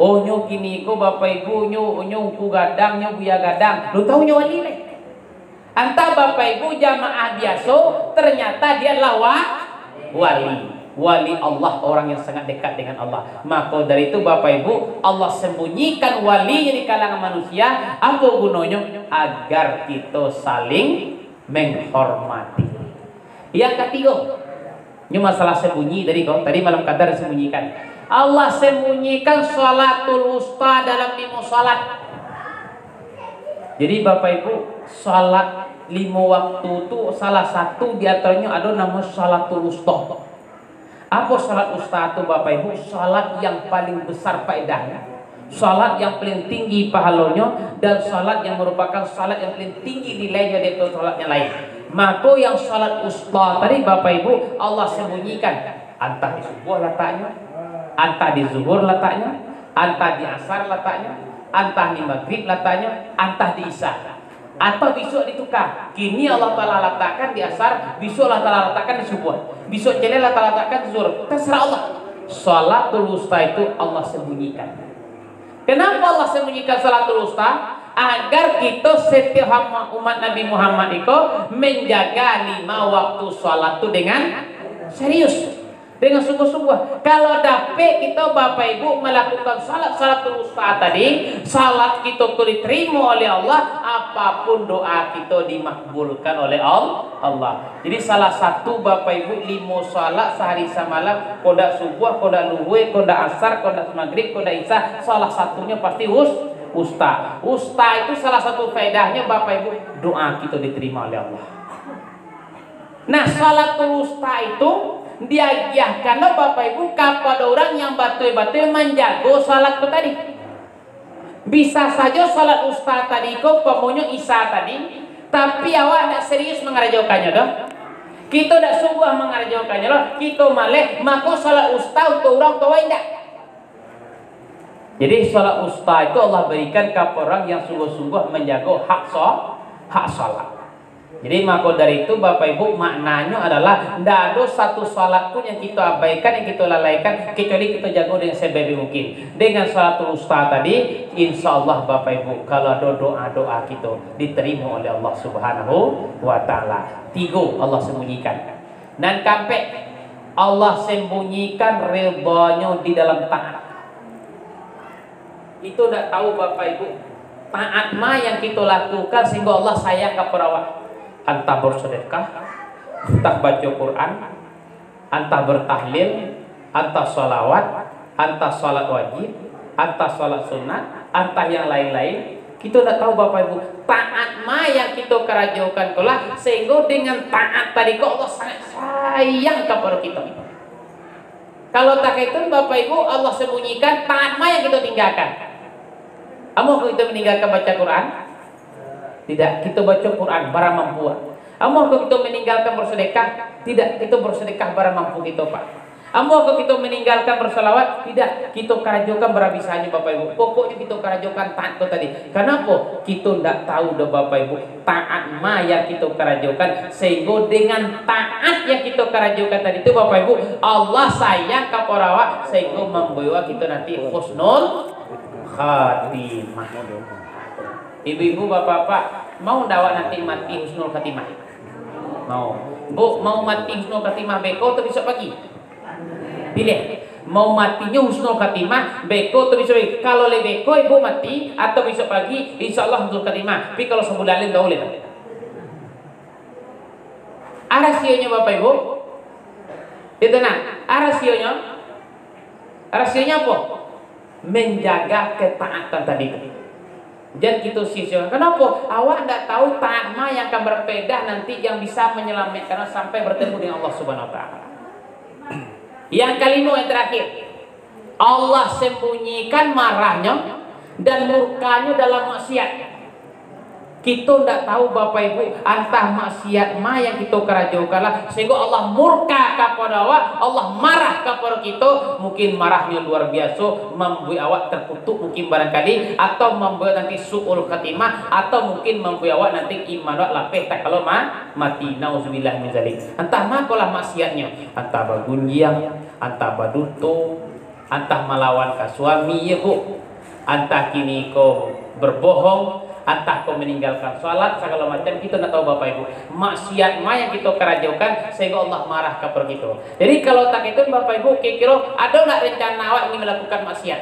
Oh, nyo kini ko, Bapak Ibu, nyo, nyo Ungku Gadang, nyo Buya Gadang. Lo tahu nyo wali lai. Antah Bapak Ibu jamaah biaso, ternyata dia adalah wa-, wali. Wali Allah, orang yang sangat dekat dengan Allah. Mako dari itu, Bapak Ibu, Allah sembunyikan walinya di kalangan manusia. Apo gunonyo? Agar kito saling menghormati. Yang katigo, ini masalah sembunyi tadi ko, tadi malam Qadar disembunyikan. Allah sembunyikan salatul wusta dalam limo salat. Jadi, Bapak Ibu, salat limo waktu tu salah satu di antaronyo ado namo salatul wusta. Apo salat wusta tu, Bapak Ibu? Salat yang paling besar faedahnyo, salat yang paling tinggi pahalonyo, dan salat yang merupakan salat yang paling tinggi nilainyo di ateh salat yang lain. Mako, yang salat wusta tadi, Bapak Ibu, Allah sembunyikan. Antah di subuah lataknyo, antah di zuhur lataknyo, antah di asar lataknyo, antah di magrib lataknyo, antah di isya. Atau bisuak ditukar. Kini Allah Taala latakkan di asar, bisuak Allah Taala latakkan di subuah. Bisuak ciek lai Allah Taala latakkan di zuhur. Terserah Allah. Salatul wusta itu Allah sembunyikan. Kenapa Allah sembunyikan salatul wusta? Agar kito setiap hamba umat Nabi Muhammad iko menjaga lima waktu salat tu dengan serius, dengan sungguh-sungguh. Kalau dapek kito, Bapak Ibu, melakukan salat salatul wusta tadi, salat kito ko diterimo oleh Allah, apapun doa kito dimakbulkan oleh Al-, Allah. Jadi, salah satu, Bapak Ibu, limo salat sahari samalam, ko dak subuah, ko dak luhur, ko dak asar, ko dak magrib, ko dak isya, salah satunyo pasti wus-, wusta. Wusta itu salah satu faedahnyo, Bapak Ibu, doa kito diterima oleh Allah. Nah, salatul wusta itu diagiahkan lo, Bapak Ibu, kapado urang yang batul-batul manjago salat tu tadi. Bisa sajo salat wusta tadi ko umpamonyo isya tadi, tapi awak ndak serius mangarajokannyo doh. Kito ndak sungguah mangarajokannyo lo, kito maleh, mako salat wusta untuak urang tu awak indak. Jadi, salat wusta itu Allah berikan ka urang yang sungguh-sungguh manjago hak so-, hak salat. Jadi, mako dari itu, Bapak Ibu, maknanyo adalah ndak ado satu salat pun yang kito abaikan, yang kito lalaikan, kecuali kito jago dengan sebaik mungkin. Dengan salatul wusta tadi, insya Allah, Bapak Ibu, kalau ado doa-doa kito diterimo oleh Allah Subhanahu wa Ta'ala. Tigo Allah sembunyikan. Nan kaampek, Allah sembunyikan ridho-Nyo di dalam taat. Kito ndak tahu, Bapak Ibu, taat ma yang kito lakukan sehingga Allah sayang ka awak. Antah bersedekah, antah baca Quran, antah bertahlil, antah salawat, antah salat wajib, antah salat sunat, antah yang lain-lain. Kito ndak tahu, Bapak Ibu, taat ma yang kito karajokan ko lah, sehingga dengan taat tadi ko Allah sangat sayang kapado kito. Kalau takah itu, Bapak Ibu, Allah sembunyikan taat ma yang kito tinggakan. Amuah ko kito maninggalkan baca Quran? Tidak, kito baca Quran bara mampu. Amuah ko kito maninggalkan bersedekah? Tidak, kito bersedekah bara mampu kito, Pak. Amuah ko kito maninggalkan bersalawat? Tidak, kito karajokan bara bisanya, Bapak Ibu. Pokoknyo kito karajokan taat ko tadi. Kanapo? Kito ndak tahu doh, Bapak Ibu, taat ma yang kito karajokan, sehingga dengan taat yang kito karajokan tadi tu, Bapak Ibu, Allah sayang kapado awak, sehingga mambawa kito nanti husnul khatimah. Ibu-ibu, bapak-bapak, mau ndak awak nanti mati husnul khatimah? Mau. Bu, mau mati husnul khatimah beko atau besok pagi? Pilih. Mau matinyo husnul khatimah, beko atau besok pagi? Kalau lai beko ibu mati, atau besok pagi, insya Allah husnul khatimah. Tapi kalau sabulan lai, ndak buliah. A rasionyo, Bapak Ibu? Itu nah, a rasionyo? A rasionyo apo? Menjaga ketaatan tadi tu. Jan kito sia-sia. Kenapa? Awak ndak tahu taat ma yang akan berfaedah nanti, yang bisa menyelamatkan sampai bertemu dengan Allah Subhanahu Wa Taala. Yang kelima, yang terakhir, Allah sembunyikan marahnya dan murkanya dalam maksiat. Kito ndak tahu, Bapak Ibu, antah maksiat ma yang kito karajokan lah, sehingga Allah murka kapada awak, Allah marah kapada kito. Mungkin marahnyo luar biaso, mambuek awak terkutuk mungkin barangkali, atau mambuek nanti su'ul khatimah, atau mungkin mambuek awak nanti iman awak lapeh tak kalau ma-, mati. Nauzubillah min zalik. Antah ma kolah maksiatnyo, antah bagunjiang, antah baduto, antah malawan ka suami, ya, Bu, antah kini ko berbohong, antah ko meninggalkan salat, sagalo macam, kito ndak tahu, Bapak Ibu. Maksiat ma yang kito karajokan, sehingga Allah marah kapada kito. Jadi, kalau tak itu, Bapak Ibu, kiro-kiro ado ndak rencana awak ingin melakukan maksiat?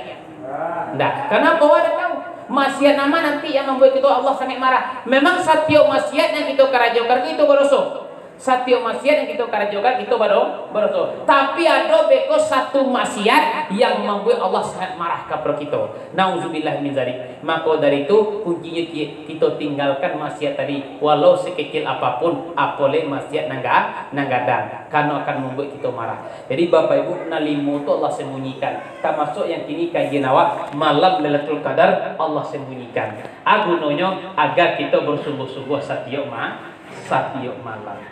Ndak. Kenapa? Awak ndak tahu. Maksiat ma nanti yang mambuek kito Allah sangat marah. Memang satiok maksiat yang kito karajokan itu badoso. Satiok maksiat yang kito karajokan, kito bado-, badoso. Tapi ado beko satu maksiat yang mambuek Allah sangat marah kapada kito. Nauzubillah min zalik. Mako dari itu, kuncinyo ki-, kito tinggalkan maksiat tadi, walau sekecil apapun, apoleh maksiat nan ga-, nan gadang, karano akan mambuek kito marah. Jadi, Bapak Ibu, nan limo tu Allah sembunyikan. Tamasuak yang kini kajian awak, malam Lailatul Qadar Allah sembunyikan. A gunonyo, agar kito bersungguh-sungguh satiok ma-, satiok malam.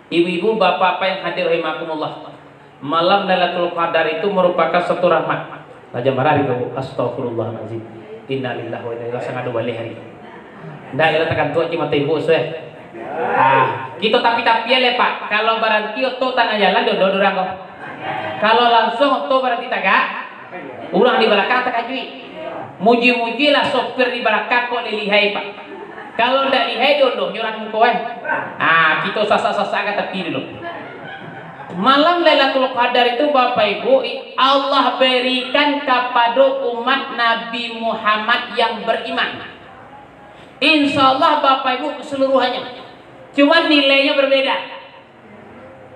Ibu-ibu, bapak-bapak yang hadir rahimakumullah, malam Lailatul Qadar itu merupakan satu rahmat. Raja marah di bawah, astagfirullahalazim. Innalillahi wa inna ilaihi raji'un. Sangat baleh hari. Ndak, ialah takantuak cik mata ibu, sueh. Ah, kito tapi-tapi le, Pak. Kalau baranti oto tangah jalan, dodo urang ko. Kalau langsung oto baranti tagak, urang di balakang takajuik. Muji-muji lah sopir di balakang kok lihai, Pak. Kalau ndak lihai, dodo urang muko, eh. Ah, kito sasak-sasak ka tapi dulu. Malam Lailatul Qadar itu, Bapak Ibu, Allah berikan kapado umat Nabi Muhammad yang beriman. Insya Allah, Bapak Ibu, keseluruhannya. Cuman nilainyo berbeda.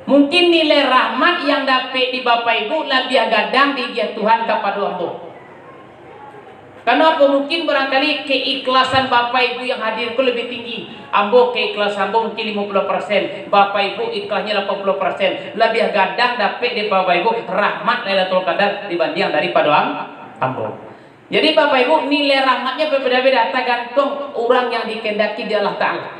Mungkin nilai rahmat yang dapek di Bapak Ibu labiah gadang diagiah Tuhan kapado ambo. Karano apo? Mungkin barangkali keikhlasan Bapak Ibu yang hadir ko lebih tinggi. Ambo, keikhlasan ambo mungkin limo puluah persen, Bapak Ibu ikhlasnyo lapan puluah persen. Labiah gadang dapek dari Bapak Ibu rahmat Lailatul Qadar dibandiang daripado am-, ambo. Jadi, Bapak Ibu, nilai rahmatnyo berbeda-beda, tagantuang urang yang dikehendaki di Allah Ta'ala.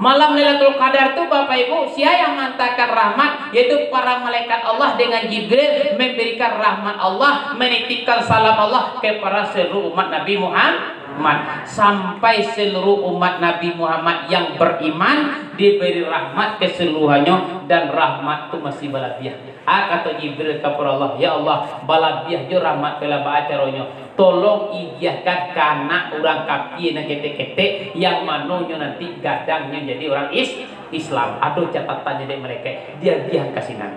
Malam Lailatul Qadar tu, Bapak Ibu, sia yang mantakan rahmat, yaitu para malaikat Allah dengan Jibril memberikan rahmat Allah, menitipkan salam Allah kepada seluruh umat Nabi Muhammad. Sampai seluruh umat Nabi Muhammad yang beriman diberi rahmat keseluruhannyo, dan rahmat tu masih balabiah. Ah, kato Jibril kapado Allah, "Ya Allah, balabiah jo rahmat tu lah, baa caronyo? Tolong agiahkan ka anak urang kapia nan ketek-ketek, yang mano nyo nanti gadangnyo jadi urang is-, Islam." Ado catatannyo dek malaikat, diagiahkan ka sinan.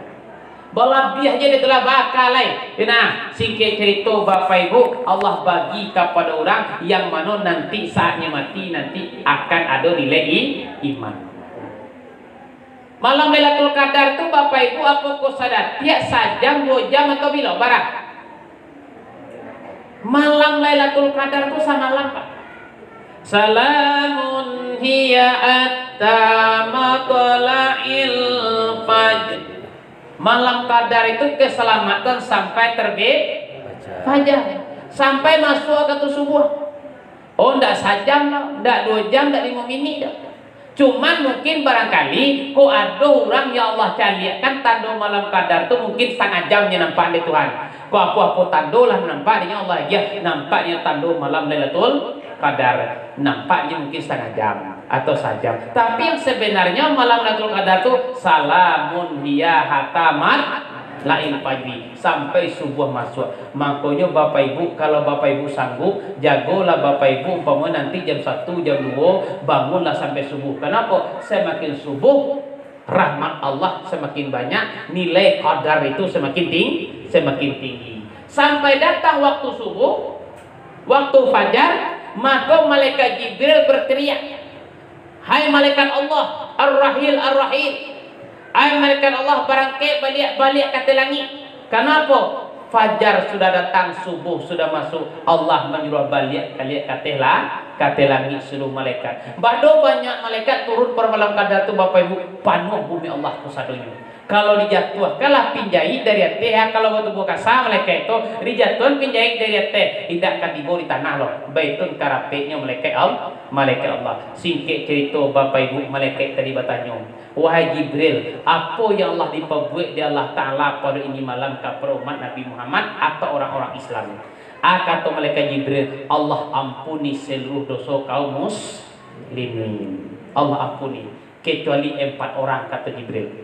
Balabiah jo dek tu lah, baa ka lai. Nah, singkek carito, Bapak Ibu, Allah bagi kapado urang yang mano nanti saatnyo mati, nanti akan ado nilai i-, iman. Malam Lailatul Qadar tu, Bapak Ibu, apokoh sadatiak, sajam, duo jam, atau bilo? Bara? Malam Lailatul Qadar tu samalam, Pak. Salamun hiya hatta matla'il fajr. Malam Qadar itu keselamatan sampai terbit fajar. Sampai masuk waktu subuh. Oh, ndak sajam doh, ndak duo jam, ndak limo minik doh. Cuman mungkin barangkali, kok ado urang yang Allah caliakkan tando malam Qadar tu mungkin satangah jam nyo nampak dek Tuhan. Kok apo-apo tando lah nampak dek nyo Allah agiah, nampaknyo tando malam Lailatul Qadar. Nampaknyo mungkin satangah jam atau sajam. Tapi yang sebenarnyo malam Lailatul Qadar tu salamun hiya hatta matla'il fajri, sampai subuh masuk. Makonyo, Bapak Ibu, kalau Bapak Ibu sanggup, jagolah Bapak Ibu, umpamo nanti jam satu, jam duo, bangunlah sampai subuh. Kenapa? Semakin subuh, rahmat Allah semakin banyak, nilai qadar itu semakin ting-, semakin tinggi. Sampai datang waktu subuh, waktu fajar, maka malaikat Jibril berteriak, "Hai malaikat Allah, Ar-Rahil, Ar-Rahil. Hai malaikat Allah, barangkek baliak, baliak ka ateh langik." Kenapa? Fajar sudah datang, subuh sudah masuk, Allah manyuruah baliak kaliak ka ateh lah, ka ateh langik, suruah malaikat. Bado banyak malaikat turun pado malam qadar tu, Bapak Ibu, panuah bumi Allah ko sadonyo. Kalau dijatuahkanlah pinjaik dari ateh, ha, kalau batubuah kasa malaikat tu, dijatuahan pinjaik dari ateh, indak ka tibo di tanah lo. Baitu karapeknyo malaikat Al-, malaikat Allah. Singkek carito, Bapak Ibu, malaikat tadi batanyo, "Wahai Jibril, apo yang lah dipabuek dek Allah Ta'ala pado ini malam ka pado umat Nabi Muhammad atau orang-orang Islam?" A, kato malaikat Jibril, "Allah ampuni seluruh doso kaum muslimin. Allah ampuni, kecuali empat orang," kato Jibril.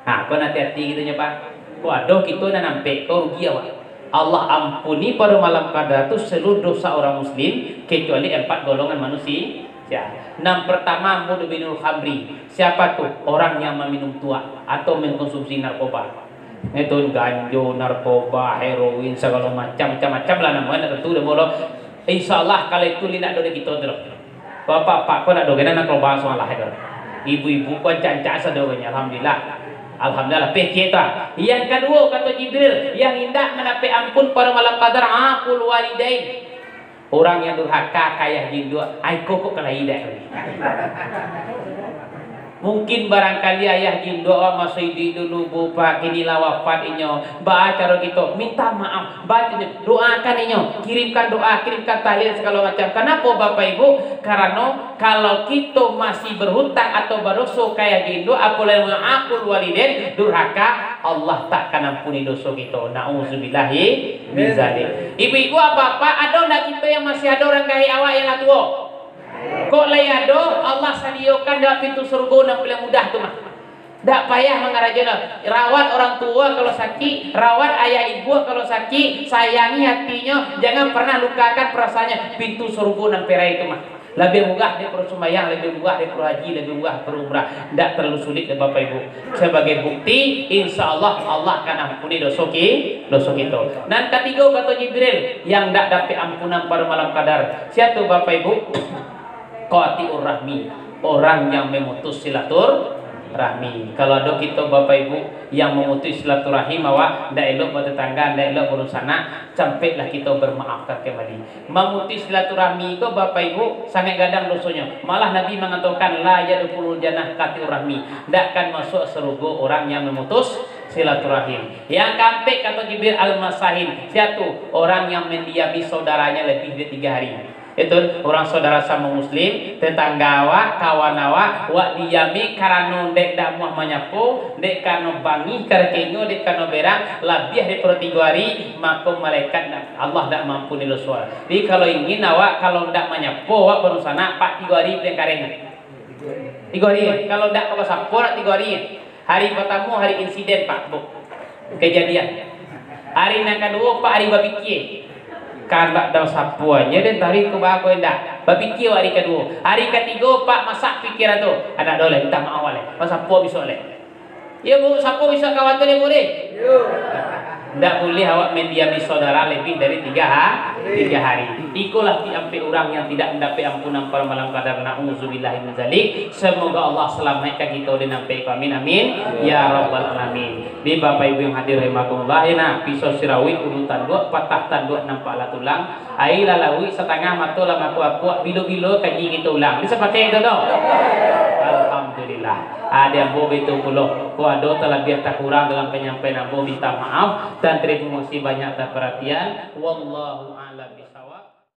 Nah, kon hati-hati kito nyo, Pak. Ko ado kito nan ampek, ko rugi awak. Allah ampuni pado malam qadar tu seluruh dosa orang muslim, kecuali empat golongan manusia. Nan pertama, mudminul khamri. Siapa tu? Orang yang maminum tuak atau mengkonsumsi narkoba. Itu ganjo, narkoba, heroin, segalo macam, macam-macam lah namonyo, nak tantu dek Allah. Insya Allah, kalau itu linak do dek kito tu lah. Bapak-bapak ko nak do, kena nak keluar basuh lah itu. Ibu-ibu ko ancak-ancak sadonyo, alhamdulillah. Alhamdulillah, pekeh tu. Yang kaduo, kato Jibril, yang indak mandapek ampun pado malam qadar, aqul walidain. Urang yang durhaka ka ayah jo induak, ai ko kok ka lai dek. Mungkin barangkali ayah jo induak awak maso iduik dulu, Bu, Pak, kini lah wafat inyo. Baa caro kito? Minta maaf, bantu inyo, doakan inyo, kirimkan doa, kirimkan tahlil, segalo macam. Kanapo, Bapak Ibu? Karano kalau kito masih berhutang atau badoso ka ayah jo induak, apolai aqul walidain, durhaka, Allah tak akan ampuni doso kito. Nauzubillahi min zalik. Ibu-ibu, bapak-bapak, ado ndak kito yang masih ado urang gaek awak yang lah tuo? Kok lai ado, Allah sadiokan dek pintu surgo nan paliang mudah tu mah. Dak payah mangarajo doh. Rawat orang tuo kalau sakik, rawat ayah ibu kalau sakik, sayangi hatinyo, jangan pernah lukakan perasaannyo. Pintu surgo nan perai tu mah. Labiah murah daripado sumbayang, labiah murah daripado haji, labiah murah daripado umrah. Ndak terlalu sulit dek Bapak Ibu. Sabagai bukti, insya Allah, Allah akan ampuni doso ki-, doso kito. Nan katigo, kato Jibril, yang ndak dapek ampunan pado malam qadar. Sia tu, Bapak Ibu? Qati'ur rahmi, orang yang memutus silaturahmi. Kalau ado kito, Bapak Ibu, yang memutus silaturahim awak, ndak elok batetangga, ndak elok badunsanak, campeklah kito bamaafkan kambali. Mamutuih silaturahmi ko, Bapak Ibu, sangaik gadang dosonyo. Malah Nabi mangatokan, "La yadkhulul jannah qati'ur rahmi." Ndak akan masuak sarugo urang yang mamutuih silaturahim. Yang kaampek, kato Jibril, al-musahin. Sia tu? Urang yang mandiami saudaranya labiah dari tigo hari. Itu, urang saudara samo muslim, tetangga awak, kawan awak, awak diami karano dek dak amuah manyapo, dek karano bangih karakenyo, dek karano berang, labiah daripado tigo hari, mako malaikat dak Allah dak maampuni doso. Jadi, kalau ingin awak, kalau ndak manyapo awak badunsanak, pak, tigo hari paliang kareh. Tigo hari, kalau ndak ka basapo, ndak tigo hari. Hari partamo, hari insiden, pak, bu, kajadian. Hari nan kaduo, pak, hari bapikia. Kan ndak ado sapoannyo den, hari ko baa ko indak. Bapikia hari kaduo. Hari katigo, pak, masak pikiran tu. Anak ado lai, minta maaf lai. Basapo bisuak lai. Iyo, bu, sapo bisuak kawan tu lai, bu, deh? Iyo. Ndak buliah awak mandiami saudara labiah dari tigo ha-, tigo hari. Ikolah kaampek urang yang tidak mandapek ampunan pado malam qadar. Nauzubillahi min zalik. Semoga Allah salamaikkan kito dari nan ampek ko. Amin, amin. Ya Rabbal Alamin. Di Bapak Ibu yang hadir rahimakumullah, ya nah, pisau sirawik ulu tanduak, patah tanduak nampak lah tulang. Aia lah lauik satangah mato lah makuak-kuak, bilo-bilo kaji kito ulang. Bisa pakai itu tu? Alhamdulillah. Ado ambo baitu pulo. Kok ado talabiah takurang dalam panyampaian ambo, minta maaf. Dan tarimo kasih banyak atas paratian. Wallahu a'lam bishawab.